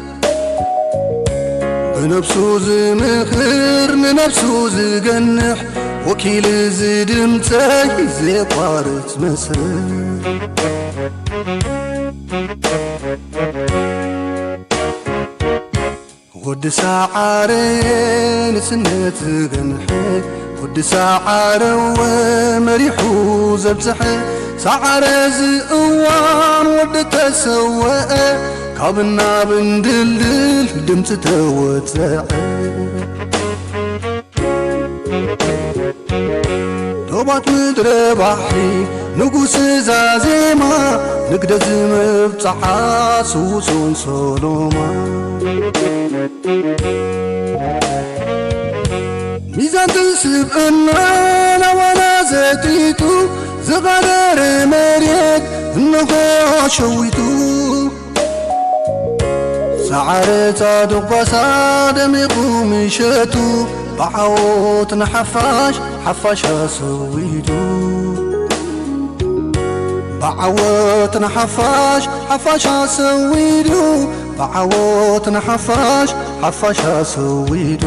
ብነብሱ ዝምኽር ንነብሱ ዝገንሕ፣ ወኪል እዚ ድምጸይ ዘየቋርጽ መስርሕ። ወዲ ሰዓረ ንስነት ዝገንሐ፣ ወዲ ሰዓረወ መሪሑ ዘብጽሐ፣ ሰዓረ እዚ እዋን ወዲ ተሰወአ፣ ካብ ናብ እንድልድል ድምፂ ተወፅዐ። ዶባት ምድረ ባሕሪ ንጉስ እዛ ዜማ፣ ንግደት ዝመብጽዓ ስውሶን ሶሎማ። ሚዛን ትስብእና ናባና ዘቲቱ፣ ዝቐደረ መሬት እንሆ ኣሸዊቱ። ሰዓረ ጻድቕ ጓሳ ደሚቑ ምሸቱ፣ ብዓወት ንሓፋሽ፣ ሓፋሽ ኣሰዊዱ። ብዓወት ንሓፋሽ፣ ሓፋሽ ኣሰዊዱ። ብዓወት ንሓፋሽ፣ ሓፋሽ ኣሰዊዱ።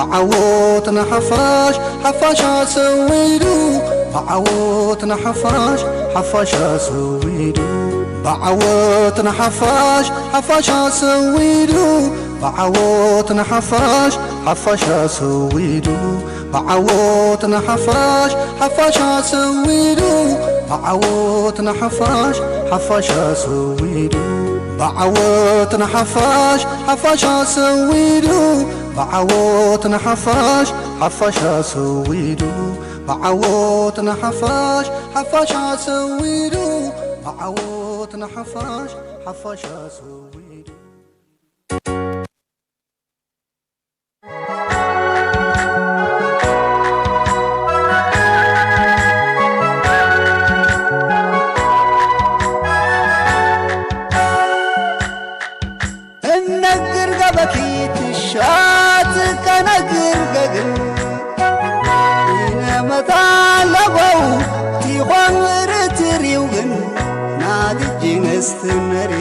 ብዓወት ንሓፋሽ፣ ሓፋሽ ኣሰዊዱ። ብዓወት ንሓፋሽ፣ ሓፋሽ ኣሰዊዱ። ብዓወት ንሓፋሽ፣ ሓፋሽ ኣሰዊዱ። ብዓወት ንሓፋሽ፣ ሓፋሽ ኣሰዊዱ። ብዓወት ንሓፋሽ፣ ሓፋሽ ኣሰዊዱ። ብዓወት ንሓፋሽ፣ ሓፋሽ ኣሰዊዱ። ብዓወት ንሓፋሽ፣ ሓፋሽ ኣሰዊዱ። ብዓወት ንሓፋሽ፣ ሓፋሽ ኣሰዊዱ። ብዓወት ንሓፋሽ፣ ሓፋሽ ኣሰዊዱ። ብዓወት ንሓፋሽ፣ ሓፋሽ ኣሰዊዱ። እነግር ገበኪ ትሻት ከነግር ገግን ይነመታ ለበው ቲኾን ርትሪው ግን ናድጂ ነስትነሪ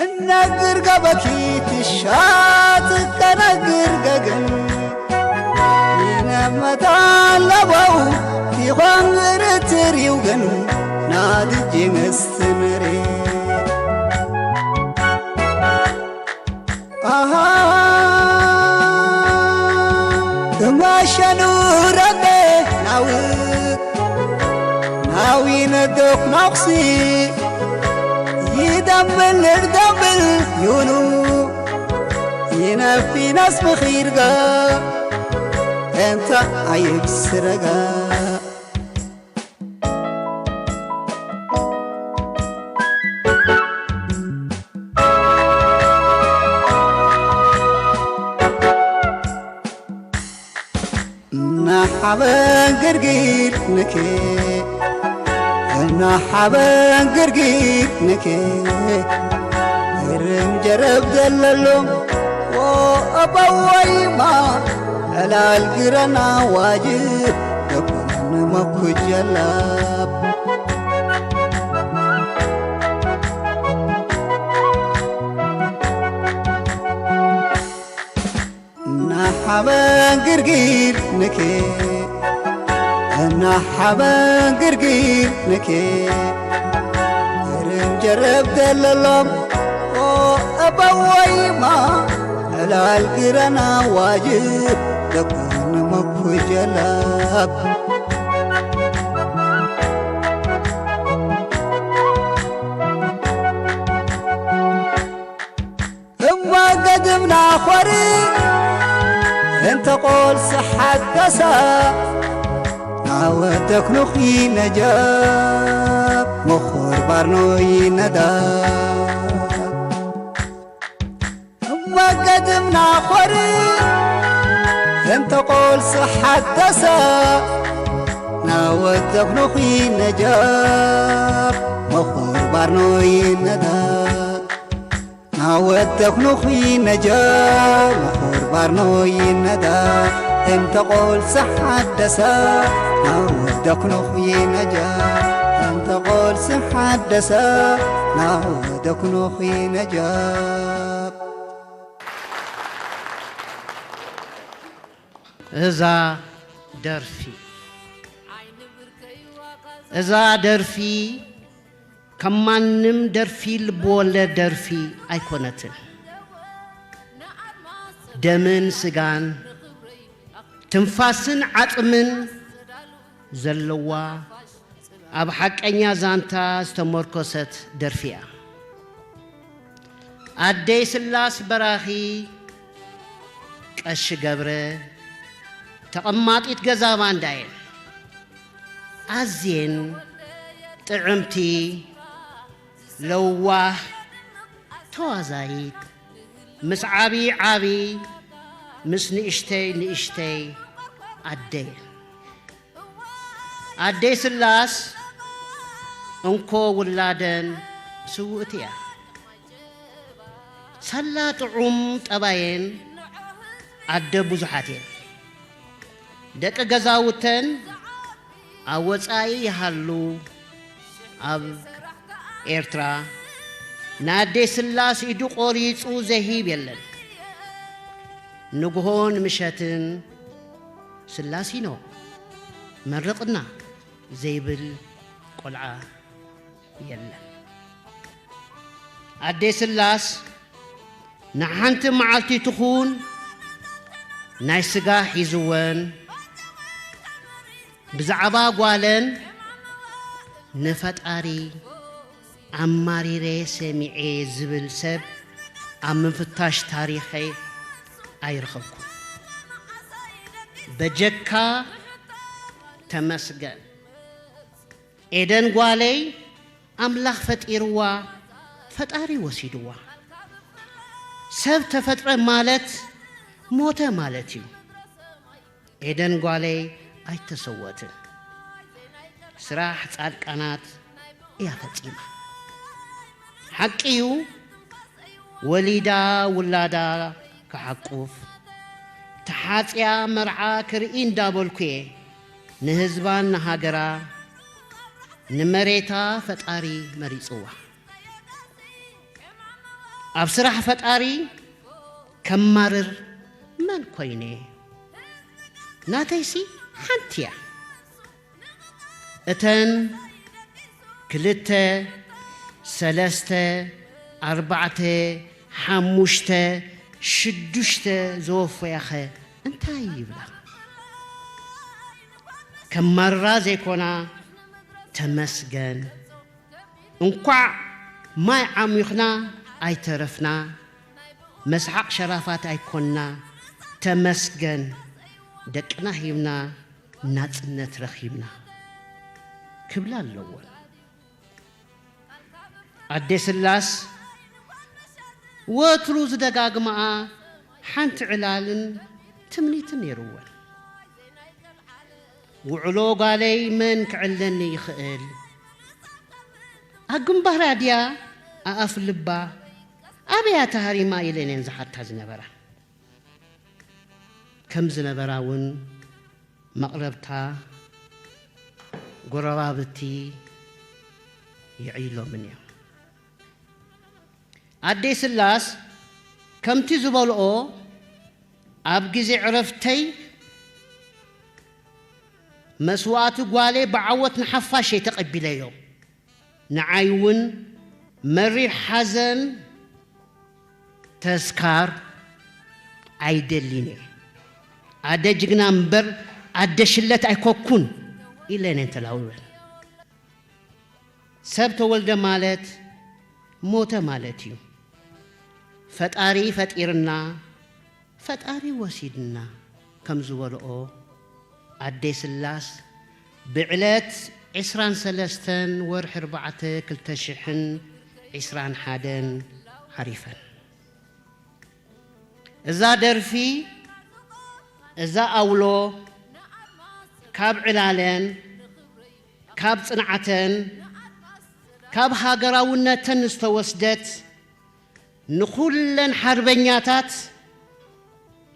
እነግር ገበኪ ትሻት ከነግር ገግን ይነመታ ለበው ቲኾን ርትሪው ግን ናድጂ ነስትነሪ ኣሃ እማሸኑ ረቤ ናው ናው ይነደፍ ናኹሲ ይደምብል እርደምብል ይሁኑ ይነፊ ነስ ምኺርጋ እንተ ኣይብስረጋ እናሓበን ግርጊር ንኬ እናሓበን ግርጊር ንኬ እርም ጀረብ ዘለሎ ወኣባዋይማ ዕላል ግረና ዋጅብ ደኮነ መኩጀላብ እናሓበን ግርጊር ንኬ እናሓበን ግርጊር ንኬ እርም ጀረብ ዘለሎም ኦ ኣባዋይማ ዕላል ግረና ዋጅብ ደኮነ መኩጀላብ እማ ገድምና ኾሪ እንተ ቖልሲ ሓደሳ ናወደኽኑኺ ነጃብ ምኹር ባርኖ ይነዳ እማ ገድምና ኾሪ እንተ ቖልሲ ሓደሳ ናወደኽኑኺ ነጃብ ምኹር ባርኖ ይነዳ ናወደኽኑኺ ነጃ ምኹር ባርኖ ይነዳ እንተ ቖልሲ ሓደሳ ናወደኽኑኺ ነጃ እንተ ቖልሲ ሓደሳ ናወደኽኑኺ ነጃ እዛ ደርፊ እዛ ደርፊ ከም ማንም ደርፊ ልብወለድ ደርፊ ኣይኮነትን። ደምን ስጋን ትንፋስን ዓጽምን ዘለዋ ኣብ ሓቀኛ ዛንታ ዝተመርኮሰት ደርፊ እያ። ኣደይ ስላስ በራኺ ቀሺ ገብረ ተቐማጢት ገዛ ባንዳ እየን። ኣዝየን ጥዕምቲ፣ ለዋህ፣ ተዋዛይት፣ ምስ ዓቢ ዓቢ፣ ምስ ንእሽተይ ንእሽተይ ኣደ እየን። ኣደይ ስላስ እንኮ ውላደን ስውእቲ እያ። ሳላ ጥዑም ጠባየን ኣደ ብዙሓት እየን። ደቂ ገዛውተን ኣብ ወጻኢ ይሃሉ ኣብ ኤርትራ ንኣደይ ስላስ ኢዱ ቆሪጹ ዘሂብ የለን። ንግሆን ምሸትን ስላሲኖ መርቕና ዘይብል ቆልዓ የለን። ኣደይ ስላስ ንሓንቲ መዓልቲ ትኹን ናይ ስጋ ሒዝወን ብዛዕባ ጓለን ንፈጣሪ ኣማሪረ ሰሚዐ ዝብል ሰብ ኣብ ምፍታሽ ታሪኸይ ኣይረኸብኩን። በጀካ ተመስገን። ኤደን ጓለይ ኣምላኽ ፈጢርዋ፣ ፈጣሪ ወሲድዋ። ሰብ ተፈጥረ ማለት ሞተ ማለት እዩ። ኤደን ጓለይ ኣይተሰወትን። ስራሕ ጻድቃናት እያ ፈጺማ። ሓቂ እዩ፣ ወሊዳ ውላዳ ክሓቁፍ፣ ተሓጽያ መርዓ ክርኢ እንዳበልኩ እየ ንህዝባን ንሃገራ ንመሬታ ፈጣሪ መሪጽዋ። ኣብ ስራሕ ፈጣሪ ከማርር መን ኮይነ? ናተይሲ ሓንቲ እያ። እተን ክልተ፣ ሰለስተ፣ ኣርባዕተ፣ ሓሙሽተ፣ ሽዱሽተ ዘወፈያኸ እንታይ ይብላ? ከማርራ ዘይኮና ተመስገን። እንኳዕ ማይ ዓሚኽና ኣይተረፍና፣ መስሓቕ ሸራፋት ኣይኮንና፣ ተመስገን ደቅና ሂብና ናጽነት ረኺብና ክብላ ኣለወን። ኣደ ስላስ ወትሩ ዝደጋግማኣ ሓንቲ ዕላልን ትምኒትን ነይርወን። ውዕሎ ጓለይ መን ክዕለኒ ይኽእል? ኣብ ግንባራ ድያ ኣኣፍ ልባ ኣበያ ተሃሪማ ኢለን እየን ዝሓታ ዝነበራ። ከም ዝነበራ እውን መቕረብታ ጎረባብቲ ይዕይሎምን እዮም። ኣደይ ስላስ ከምቲ ዝበልኦ ኣብ ግዜ ዕረፍተይ መስዋእቲ ጓለይ ብዓወት ንሓፋሽ እየ ተቐቢለዮ። ንዓይ እውን መሪር ሓዘን ተስካር ኣይደሊን እየ። ኣደ ጅግና እምበር ኣደ ሽለት ኣይኮኩን ኢለን እየን ተላዊወን። ሰብ ተወልደ ማለት ሞተ ማለት እዩ። ፈጣሪ ፈጢርና፣ ፈጣሪ ወሲድና ከም ዝበልኦ ኣደይ ስላስ ብዕለት ዕስራን ሰለስተን ወርሒ ኣርባዕተ ክልተ ሽሕን ዕስራን ሓደን ዓሪፈን። እዛ ደርፊ፣ እዛ ኣውሎ ካብ ዕላለን ካብ ጽንዓተን ካብ ሃገራውነተን ዝተወስደት ንኹለን ሓርበኛታት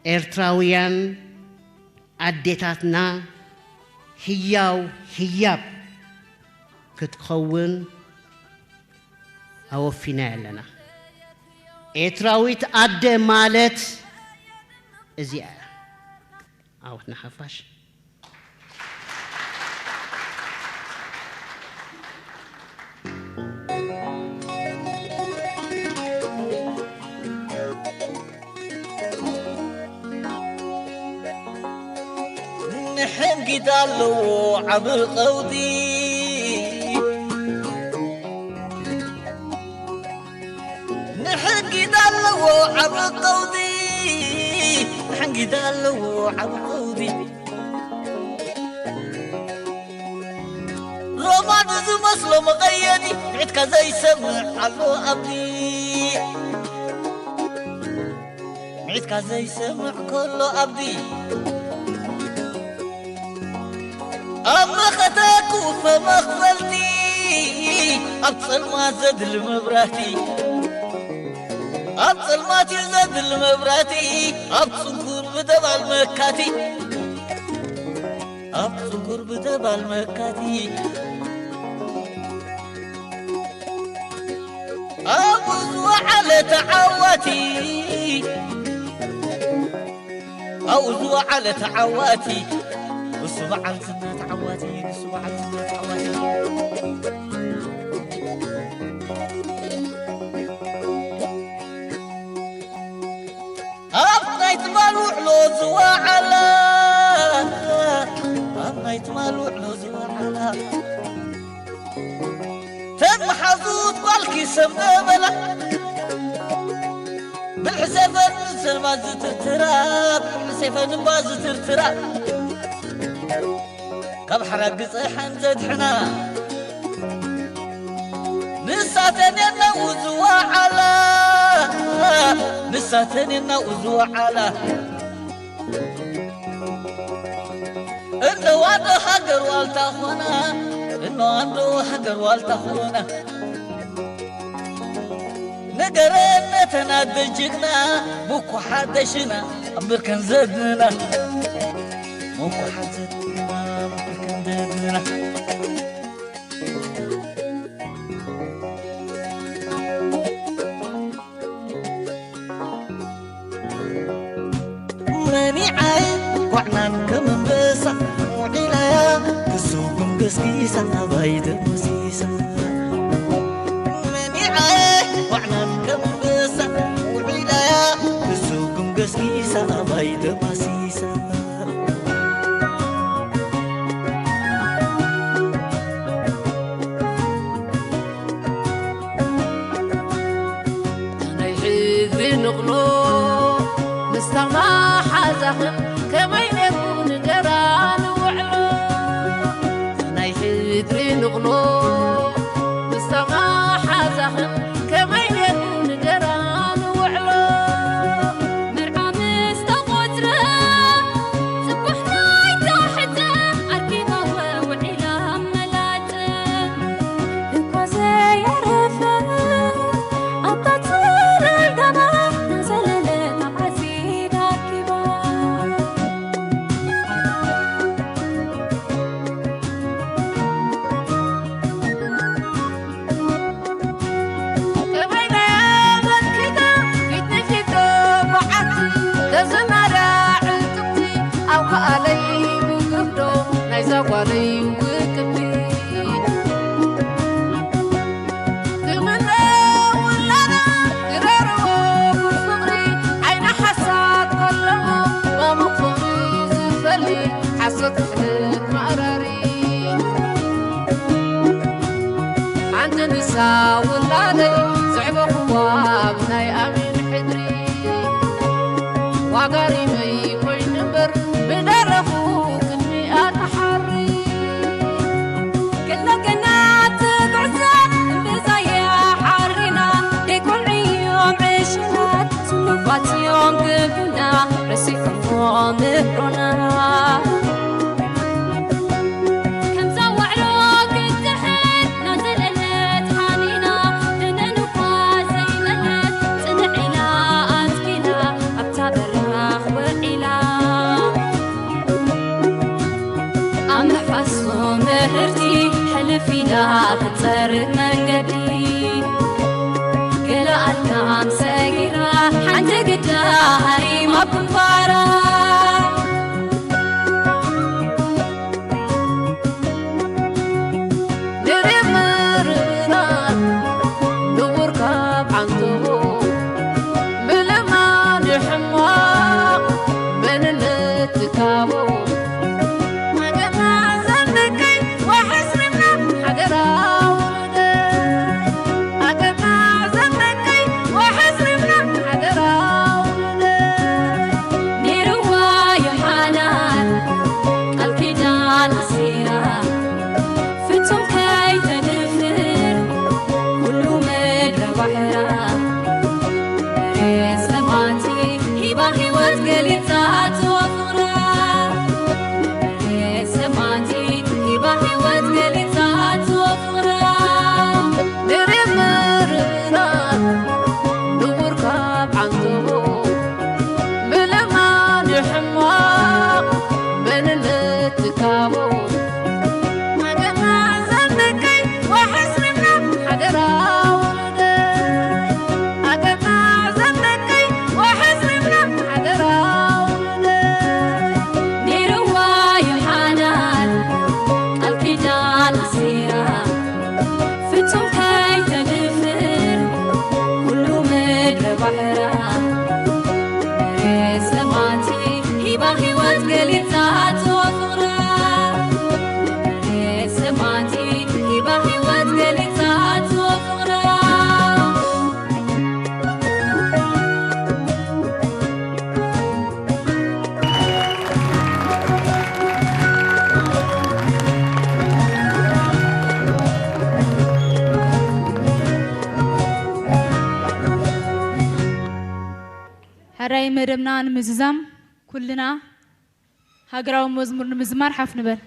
ኤርትራውያን ኣዴታትና ህያው ህያብ ክትኸውን ኣወፊና ኣለና። ኤርትራዊት ኣደ ማለት እዚኣ እያ። ዓወት ንሓፋሽ። ንሕንጊድ ኣለዎ ዓቢ ቀውጢ። ንሕንጊድ ኣለዎ ዓቢ ቀውጢ። ንሕንጊድ ኣለዎ ዓቢ ቀውጢ። ሮማን ዝመስሎ መቐየዲ፣ ምዒትካ ዘይሰምዕ ኣሎ ኣብዲ። ምዒትካ ዘይሰምዕ ከሎ ኣብዲ። ኣብ መኸተ ኩፈ መኽፈልቲ፣ ኣብ ጸልማት ዘድሊ መብራህቲ። ኣብ ጸልማት እዩ ዘድሊ መብራህቲ፣ ኣብ ጽንኩር ብደባል መካቲ። ኣብ ጽንኩር ብደባል መካቲ። ኣብኡ ዝወዓለ ተዓዋቲ፣ ኣብኡ ዝወዓለ ተዓዋቲ፣ ንሱ በዓል ዝና ተዓዋቲ፣ ንሱ በዓል ዝና ተዓዋቲ። ኣብ ናይ ትማል ውዕሎ ዝወዓላ፣ ኣብ ናይ ትማል ውዕሎ ዝወዓላ፣ ተን መሓዙት ጓልኪ ሰብ ነበላ። ብልሒ ሴፈን ሰልባ ዝትርትራ፣ ብልሒ ሴፈን እምባ ዝትርትራ። ካብ ሓራግ ግፀሐን ዘድሕና። ንሳተን የናው ዝወዓላ፣ ንሳተን የናው ዝወዓላ። እነዋ ዶ ሃገር ዋልታ ኾና፣ እነዋ ዶ ሃገር ዋልታ ኾና። ነገረን ነተን ኣደ ጅግና፣ ምኩሓት ደሽና ኣብ ምርከን ዘድና። ምኩሓት ዘድና ኣብ ምርከን ዘድና። መኒዓይ ጓዕናን ከም ኣንበሳ ውዒላያ፣ ክስጉም ገስጊሳ ኣባይ ደምሲሳ። መኒዓይ ጓዕናን ከም ኣንበሳ ውዒላያ፣ ክስጉም ገስጊሳ ኣባይ ደማሲሳ። ናይ ሕድሪ ንቕሎ ምስታ መሓዛኽን ከመይ ነይሩ ንገራ ንውዕሎ። ናይ ሕድሪ ንቕሎ ምስታ መሓዛኽን ከመይ ነይሩ ንገራ ንውዕሎ። መርዓ ምስ ተቖጽረ ጽባሕ ናይ ታሕተ ኣርኪባ ውዒላ መላጥ። እኳ ዘየረፈ ኣብታ ጽላል ጋማ ናዘለለ ተዓዚዳ ኣኪባ። ባሕራ ሰማቲ ሂባ ህይወት ገሊጻቶ ፍቕራ ሰማቲ ሂባ ህይወት ገሊጻቶ ፍቕራ ድሬ ምርራት ንቡር ካብ ዓንተቦ ብለማን ሕማቕ መንነት ትካቦ ሃገርና ዘንቀይ ዋሕስርና ሓደራ ወለደይ ሃገርና ዘንቀይ ዋሕስርና ሓደራ ወለደይ ኔርዋ ይሓዳር ቃል ኪዳን ኣሲራ ፍጹም ከይተድፍር ኩሉ ምድረ ባሕራ ሰማቲ ሂባ ህይወት ገሊጻቶ ፍቕራ ሰማቲ ሂባ ህይወት ገሊጻቶ ፍቕራ ሕራይ መደብና ንምዝዛም ኩልና ሃገራዊ መዝሙር ንምዝማር ሓፍ ንበል።